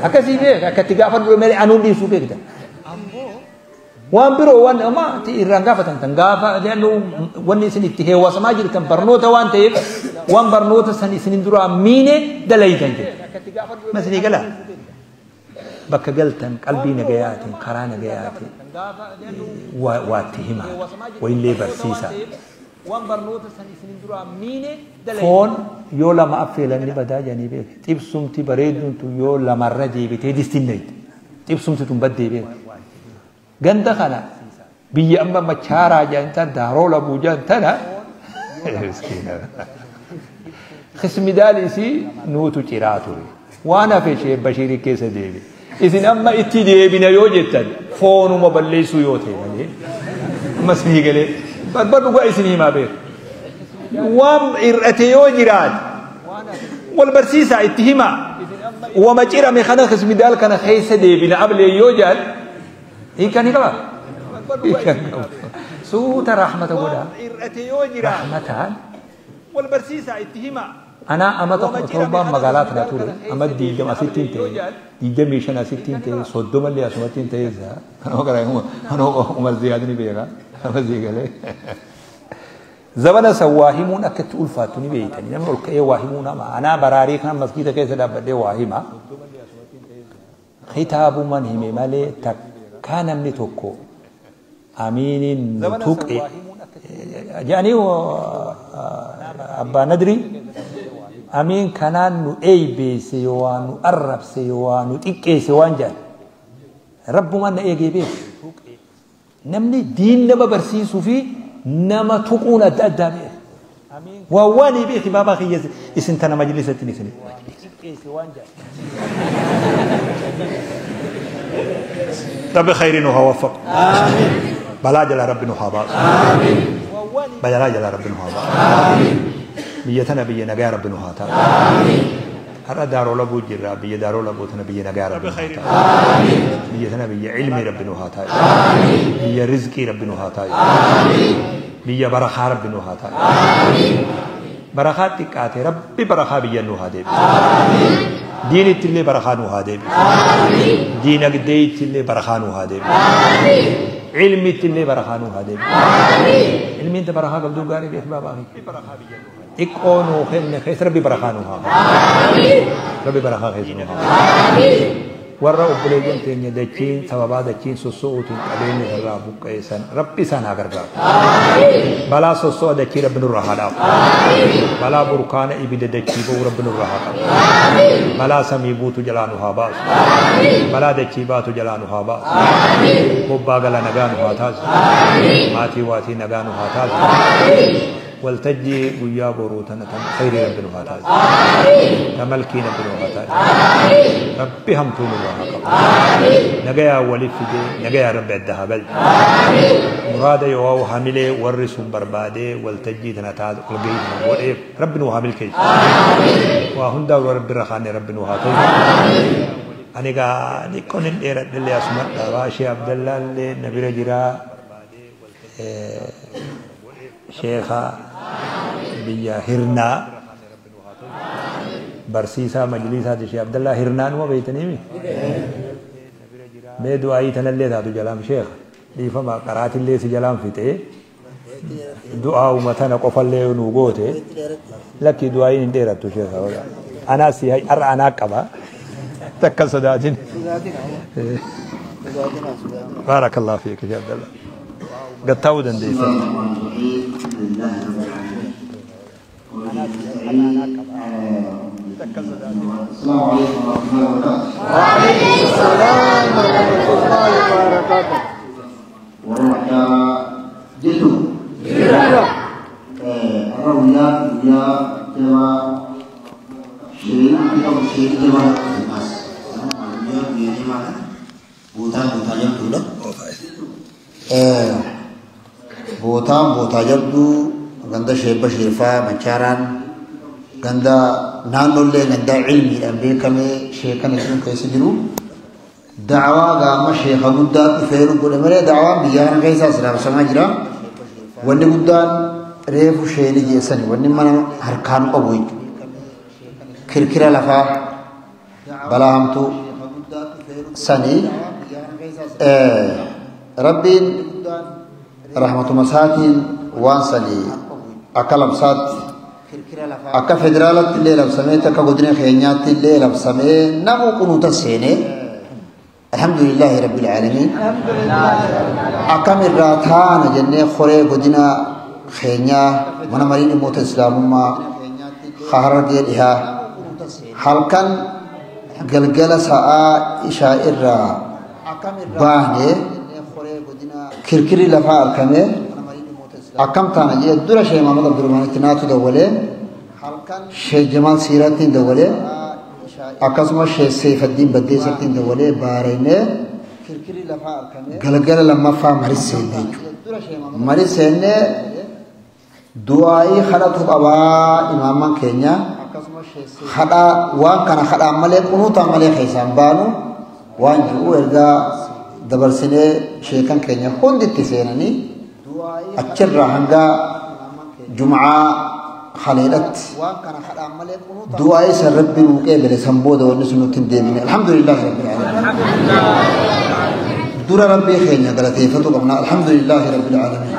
Akkasii beek akka itti gaafadhu malee anuun dhiisuu beekta. Waan biroo waan amma irraan gaafatamtan gaafa wanni isin itti heewwasamaa jirtan barnoota waan ta'eef waan barnoota san isin duraa miine dalaytan jedhu. Masinii galaa? Bakka galtan qalbii nagayaatiin karaa nagayaatiin waatti himaa wayillee barsiisaa. Foon yoo lama affeelan ni badaa jedhanii beeku. Xibsumti bareedduun tun yoo lamarra deebitee distinneetti. Xibsumti tun baddee beeku. Ganda kana biyya amma machaaraa jedhan tan daaroo labuu jedhan tana xismidaal isii nuutu ciraa ture. Waan hafe ishee Bashiirii keessa deebi. Isin amma itti deebina yoo jettan foonuma balleessuu yoo ta'e malee ammas ni galee barbar dhugaa isin himaa beeku. Waan hir'ate yoo jiraate wal barsiisaa itti himaa. Wama cirame kana xismidaal kana keessa deebina ablee yoo jedhan hiikaa ni qaba. Hiikaa ni qaba. Suuta rahmata godhaa. Rahmataan. Wal barsiisaa itti himaa. Anaa amata 17 magaalaa tana ture ama 20 asittiin ta'e 25 asittiin ta'e 30 illee asumattiin ta'e kanuma gara kanuma Umar Ziyaad ni beeka nama sii galee. Zabana san waa himuun akka itti ulfaattu ni beeytani namni ol ka'ee waa himuu nama anaa baraarii kana masgiida keessa dhaabbadhee waa hima. Kitaabuman hime malee takkaa namni tokko amiiniin nu tuqe jedhanii abbaa nadrii amiin kanaan nu eeybeesse yoo waan nu arrabse yoo waan nu xiqqeesse waan jedhan rabbumaan na eegee beeku. Namni diin nama barsiisuu fi nama tuquun adda addaa beeku. Waan waan beeki baabaa kiyya isin tana majlisatti isin. Rabbi khayrii nu haa waffaqu. Balaa jalaa Rabbi nu haa baasu. Balaa jalaa Rabbi nu haa baasu. Biyya tana biyya nagaa Rabbi nu haa taatu. Har'a daaroo labuu jirra biyya daaroo labuu tana biyya nagaa Rabbi nu haa taatu. Biyya tana biyya ilmii Rabbi nu haa taatu. Biyya rizqii Rabbi nu haa taatu. Biyya barakaa Rabbi nu haa taatu. Barakaa xiqqaate Rabbi barakaa biyya nu haa deebisu. Diinitti illee barakaa nu haa deebisu. Diinagdeetti illee barakaa nu haa deebisu. Ilmitti illee barakaa nu haa deebisu. Ilmiin ta barakaa qabduu gaarii beek baabaa xiqqoo nuu kenne keessa Rabbi barakaa nu haa Rabbi barakaa keessa nu haa warra obboleeyyan teenya dachiin sababaa dachiin sosso'uutiin qabeenya irraa buqqeessan Rabbi isaan haa gargaaru. Balaa sosso'a dachii Rabbi nurraa haa dhaabu. Balaa burkaana ibidda dachii ba'u Rabbi nurraa haa qabu. Balaa samii buutu jalaa nu haa baasu. Balaa dachii baatu jalaa nu haa baasu. Bobbaa gala nagaa nu haa taasisu. Maatii waatii nagaa nu haa taasisu. Waltajjii guyyaa boruu tana tan khayrii Rabbi nu haa taasisu. Ta malkii Rabbi nu haa taasisu. Rabbi hamtuu nurraa haa qabu. Nagayaa waliif fidee nagayaa Rabbi adda haa galchu. Muraada yoo hamilee warri sun barbaadee waltajjii tana taasisu walgahii tana godheef Rabbi nu haa milkeessu. Waa hundaa Rabbi irra kaanee Rabbi nu haa tolchu. Ani gaa xiqqoon hin dheeradhellee asuma dhaabaa ishee Abdallaallee na bira jiraa. Sheekha Biyya Hirnaa barsiisaa majliisaati Sheekh Abdallaa Hirnaa numa beeytaniimi mee du'aayii tanallee taatu jalaan sheekh dhiifama qaraatillee si jalaan fixee du'aa'uma tana qofallee nuu goote lakkii du'aayiin hin dheerattu sheekh anaa si har'a anaa qaba takka sodaatin. Baarakallahu fiik Sheekh Abdallaa gattaa'uu dandeessa. السلام عليكم ورحمة الله وبركاته. وعليكم السلام ورحمة الله وبركاته. ورحمة جدو. الرؤيا يا جوا شيء kita شيء جوا mas. Ya ini mana? Buta buta jabdu dah. Buta buta jabdu ganda sheeba sheefa macharan ganda naannollee ganda ilmiidhaan beekame sheekan sun keessa jiru da'awaa gaama sheeka guddaa dhufeeru godhe malee da'awaan biyya kana keessa as raabsamaa jira. Wanni guddaan reefu sheeni geessani wanni mana harkaan qabu jechuudha. Kirkira lafaa balaa hamtuu sanii rabbiin rahmatuma isaatiin waan sanii akka labsaatti akka federaalatti illee labsamee akka godina keenyaatti illee labsamee namu kunuuta seenee alhamdulillahi rabbil aalamiin akkam irraa taana jennee horee godina keenyaa mana marii dhimmoota islaamummaa Harargee dhihaa halkan galgala sa'aa ishaa irraa baanee kirkirri lafaa argamee akkam taana jee dura Sheekh Muhammad Abdurrahmaanitti naatu dawwalee Sheekh Jamaal Siiraattiin dawwalee akkasuma Sheekh Seifaddiin Baddeessattiin dawwalee baaraynee galgala lammaffaa marii seenne jechuudha. Marii seennee du'aayii kadhatu qabaa imaamman keenya kadhaa waan kana kadhaan malee kunuutaan malee keessaan baanu waan jiru ergaa dabarsinee sheekan keenya hunditti seenanii achirraa hanga jum'aa khaleedhatti du'aayii san rabbi nuu qeebele san booda wanni sun nutti hin deebine alhamdulillahi rabbil aalamiin. Dura rabbii keenya galateeffatu qabna alhamdulillahi rabbil aalamiin.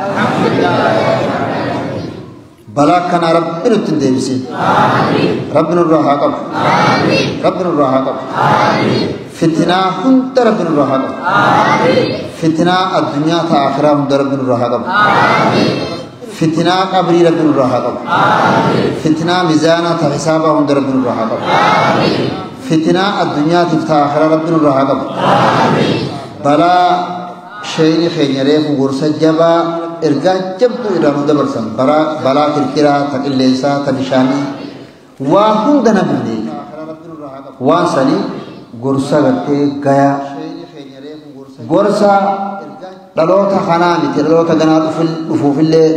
Balaa kana rabbi nutti hin deebisin. Rabbi nurraa haa qabu. Rabbi nurraa haa qabu. Fitnaa hunda rabbi nurraa haa qabu. Fitnaa addunyaa ta akhiraa hunda rabbi nurraa haa qabu. Fitnaa qabrii rabbi nurraa haa qabu. Fitnaa mizaanaa ta hisaabaa hunda rabbi nurraa haa qabu. Fitnaa addunyaatiif ta akhiraa rabbi nurraa haa qabu. Balaa sheeyni keenya reefu gorsa jabaa ergaa jabduu irraa nu dabarsan balaa kirkiraa ta qilleensaa ta bishaanii waa hunda namni waan sanii gorsa gartee gayaa gorsa dhaloota kanaa miti dhaloota ganaa dhufuufillee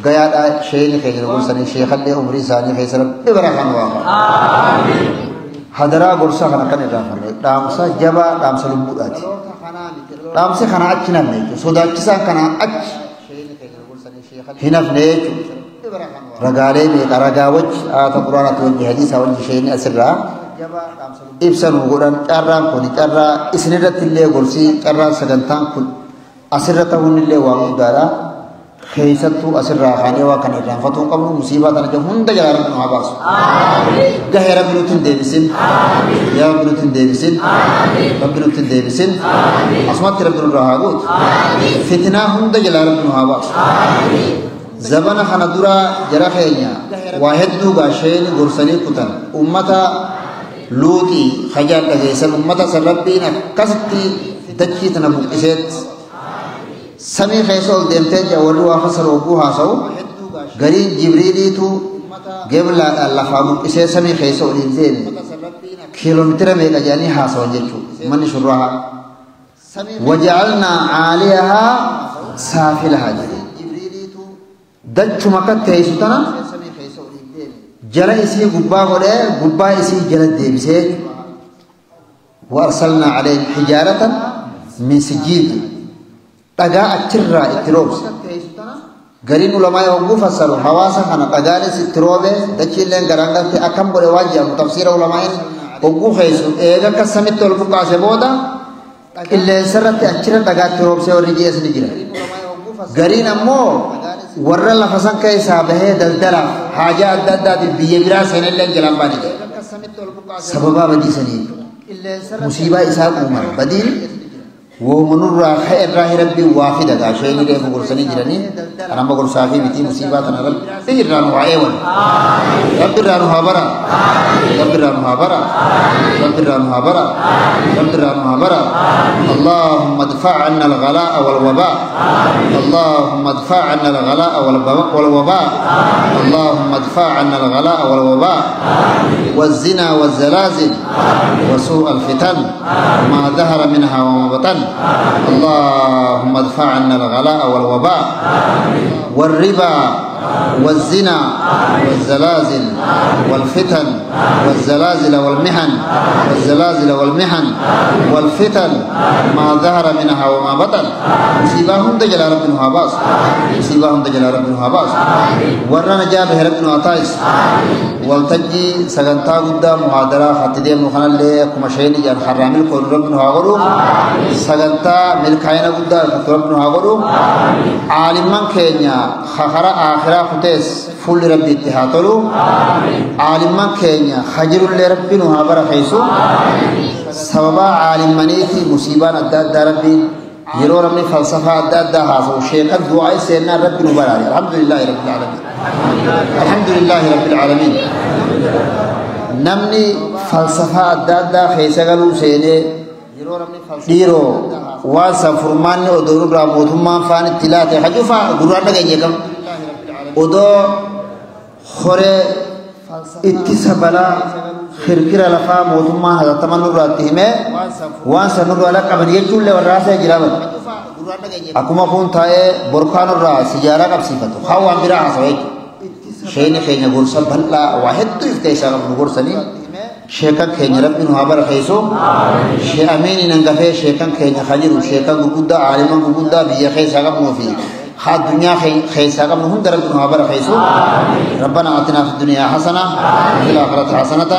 gayaadha sheeyni keenya gorsanii sheekallee umrii isaanii keessa rabbi bara kan waa qaba. Hadaraa gorsa kana kan irraa dhaamsa jabaa dhaamsa lubbuudhaati. Dhaamsi kana achi namne jechuudha. Sodaachisaan kana achi hin hafne jechuudha. Ragaalee meeqa ragaa wajji aata quraanaatti wajji hadiisaa wajji sheeyni asirraa ibsa nu godhan carraan kun carraa isinirratti illee gorsii carraan sagantaan kun asirra ta'uun illee waan guddaadha. Keessattuu asirraa kaanee waa kana irraanfatuu hin qabnu musiibaa tana jiru hunda jalaa rabbi nu haa baasu. Gahee rabbi nutti hin deebisin. Yaa rabbi nutti hin deebisin. Rabbi nutti hin deebisin. Asumatti rabbi nurraa haa gootu. Fitnaa hunda jalaa rabbi nu haa baasu. Zabana kana dura jara keenya waa hedduu gaasheen gorsanii kutan ummata luuxii hajaan dhageessan ummata san rabbiin akkasitti dachii tana buqqiseet samii keessa ol deemtee jira warri waa fassara ogguu haasa'u gariin jibriiliitu geblaadhaan lafaa buqqisee samii keessa ol hin deeme kiiloomeetira meeqa jedhanii haasawan jechuudha manni shurraa waja'alnaa caaliyahaa saafilahaa jedhe dachuma akka teessu tana jala isii gubbaa godhee gubbaa isii jala deebisee wa arsalnaa calayhim hijaaratan min sijiil dhagaa achirraa itti roobse. Gariin ulamaa hogguu fassaru hawaasa kana dhagaanis itti roobe dachiilleen garaan akkam godhe waan jedhamu tafsiira ulamaa'in hogguu keessu eega akka samitti ol buqqaase booda qilleensa irratti achirra dhagaatti roobsee warri ji'es ni jira. Gariin ammoo warra lafa san keessaa bahee daldalaaf haajaa adda addaatiif biyya biraa seenellee jalaan baane jira. Sababaa badii saniif musiibaa isaa uuman badiin ومنورا خير راه ربي وافد غاشين دي غرسني جرني انا ما غرسا في بيتي مصيبه انا ربي رانو ايون ربي رانو هبرا ربي رانو هبرا ربي رانو هبرا ربي رانو هبرا اللهم ادفع عنا الغلاء والوباء اللهم ادفع عنا الغلاء والوباء اللهم ادفع عنا الغلاء والوباء والزنا والزلازل وسوء الفتن ما ظهر منها وما بطن اللهم ادفع عنا الغلاء والوباء والربا والزنا والزلازل والفتن والزلازل والمحن والزلازل والمحن والفتن ما ظهر منها وما بطن مصيبهم دجل ربنا باس مصيبهم دجل ربنا باس ورنا جابه ربنا عطايس والتجي سغنتا غدا محاضره خطدي مخنا له كما شيني جان حرامل كون ربنا هاغرو سغنتا ملكاينا غدا ربنا هاغرو عالمان كينيا خخرا آخرا خطيس فول ربي اتهاتلو عالمان كينيا خجر اللي ربي نهابر خيسو سببا عالمانيتي مصيبان أداد ربي يرو رمي فلسفة أداد هاسو شيخ الدعاء سيدنا ربي نبراري الحمد لله رب العالمين الحمد لله رب العالمين نمني فلسفة أداد خيسا قالوا سيدي dhiiroo waan san furmaanni odoo nurraa mootummaan faan itti laate hajuufaa gurraan dhageenye kam odoo horee ittisa balaa kirkira lafaa mootummaan hatattaman nurraa itti himee waan san nurraa laqqaban jechuullee warra haasa'ee jira bara akkuma kun taa'ee borkaa nurraa sijaaraa qabsiifatu haa waan biraa haasawa jechuudha sheeni keenya gorsa bal'aa waa hedduu if keessaa qabnu gorsanii شيخان كينيا ربي نهابر خيسو شي أمين ننقفه شيخان كينيا خجرو شيخان قبودا عالمان قبودا بيا خيسا قبنو في خاد دنيا خيسا قبنو هم ربي نهابر خيسو ربنا آتنا في الدنيا حسنة وفي الآخرة حسنة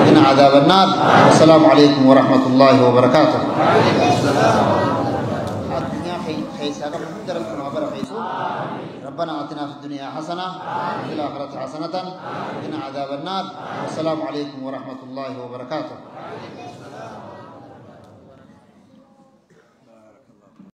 وقنا عذاب النار والسلام عليكم ورحمة الله وبركاته ربنا آتنا في الدنيا حسنة وفي الآخرة حسنة وقنا عذاب النار والسلام عليكم ورحمة الله وبركاته.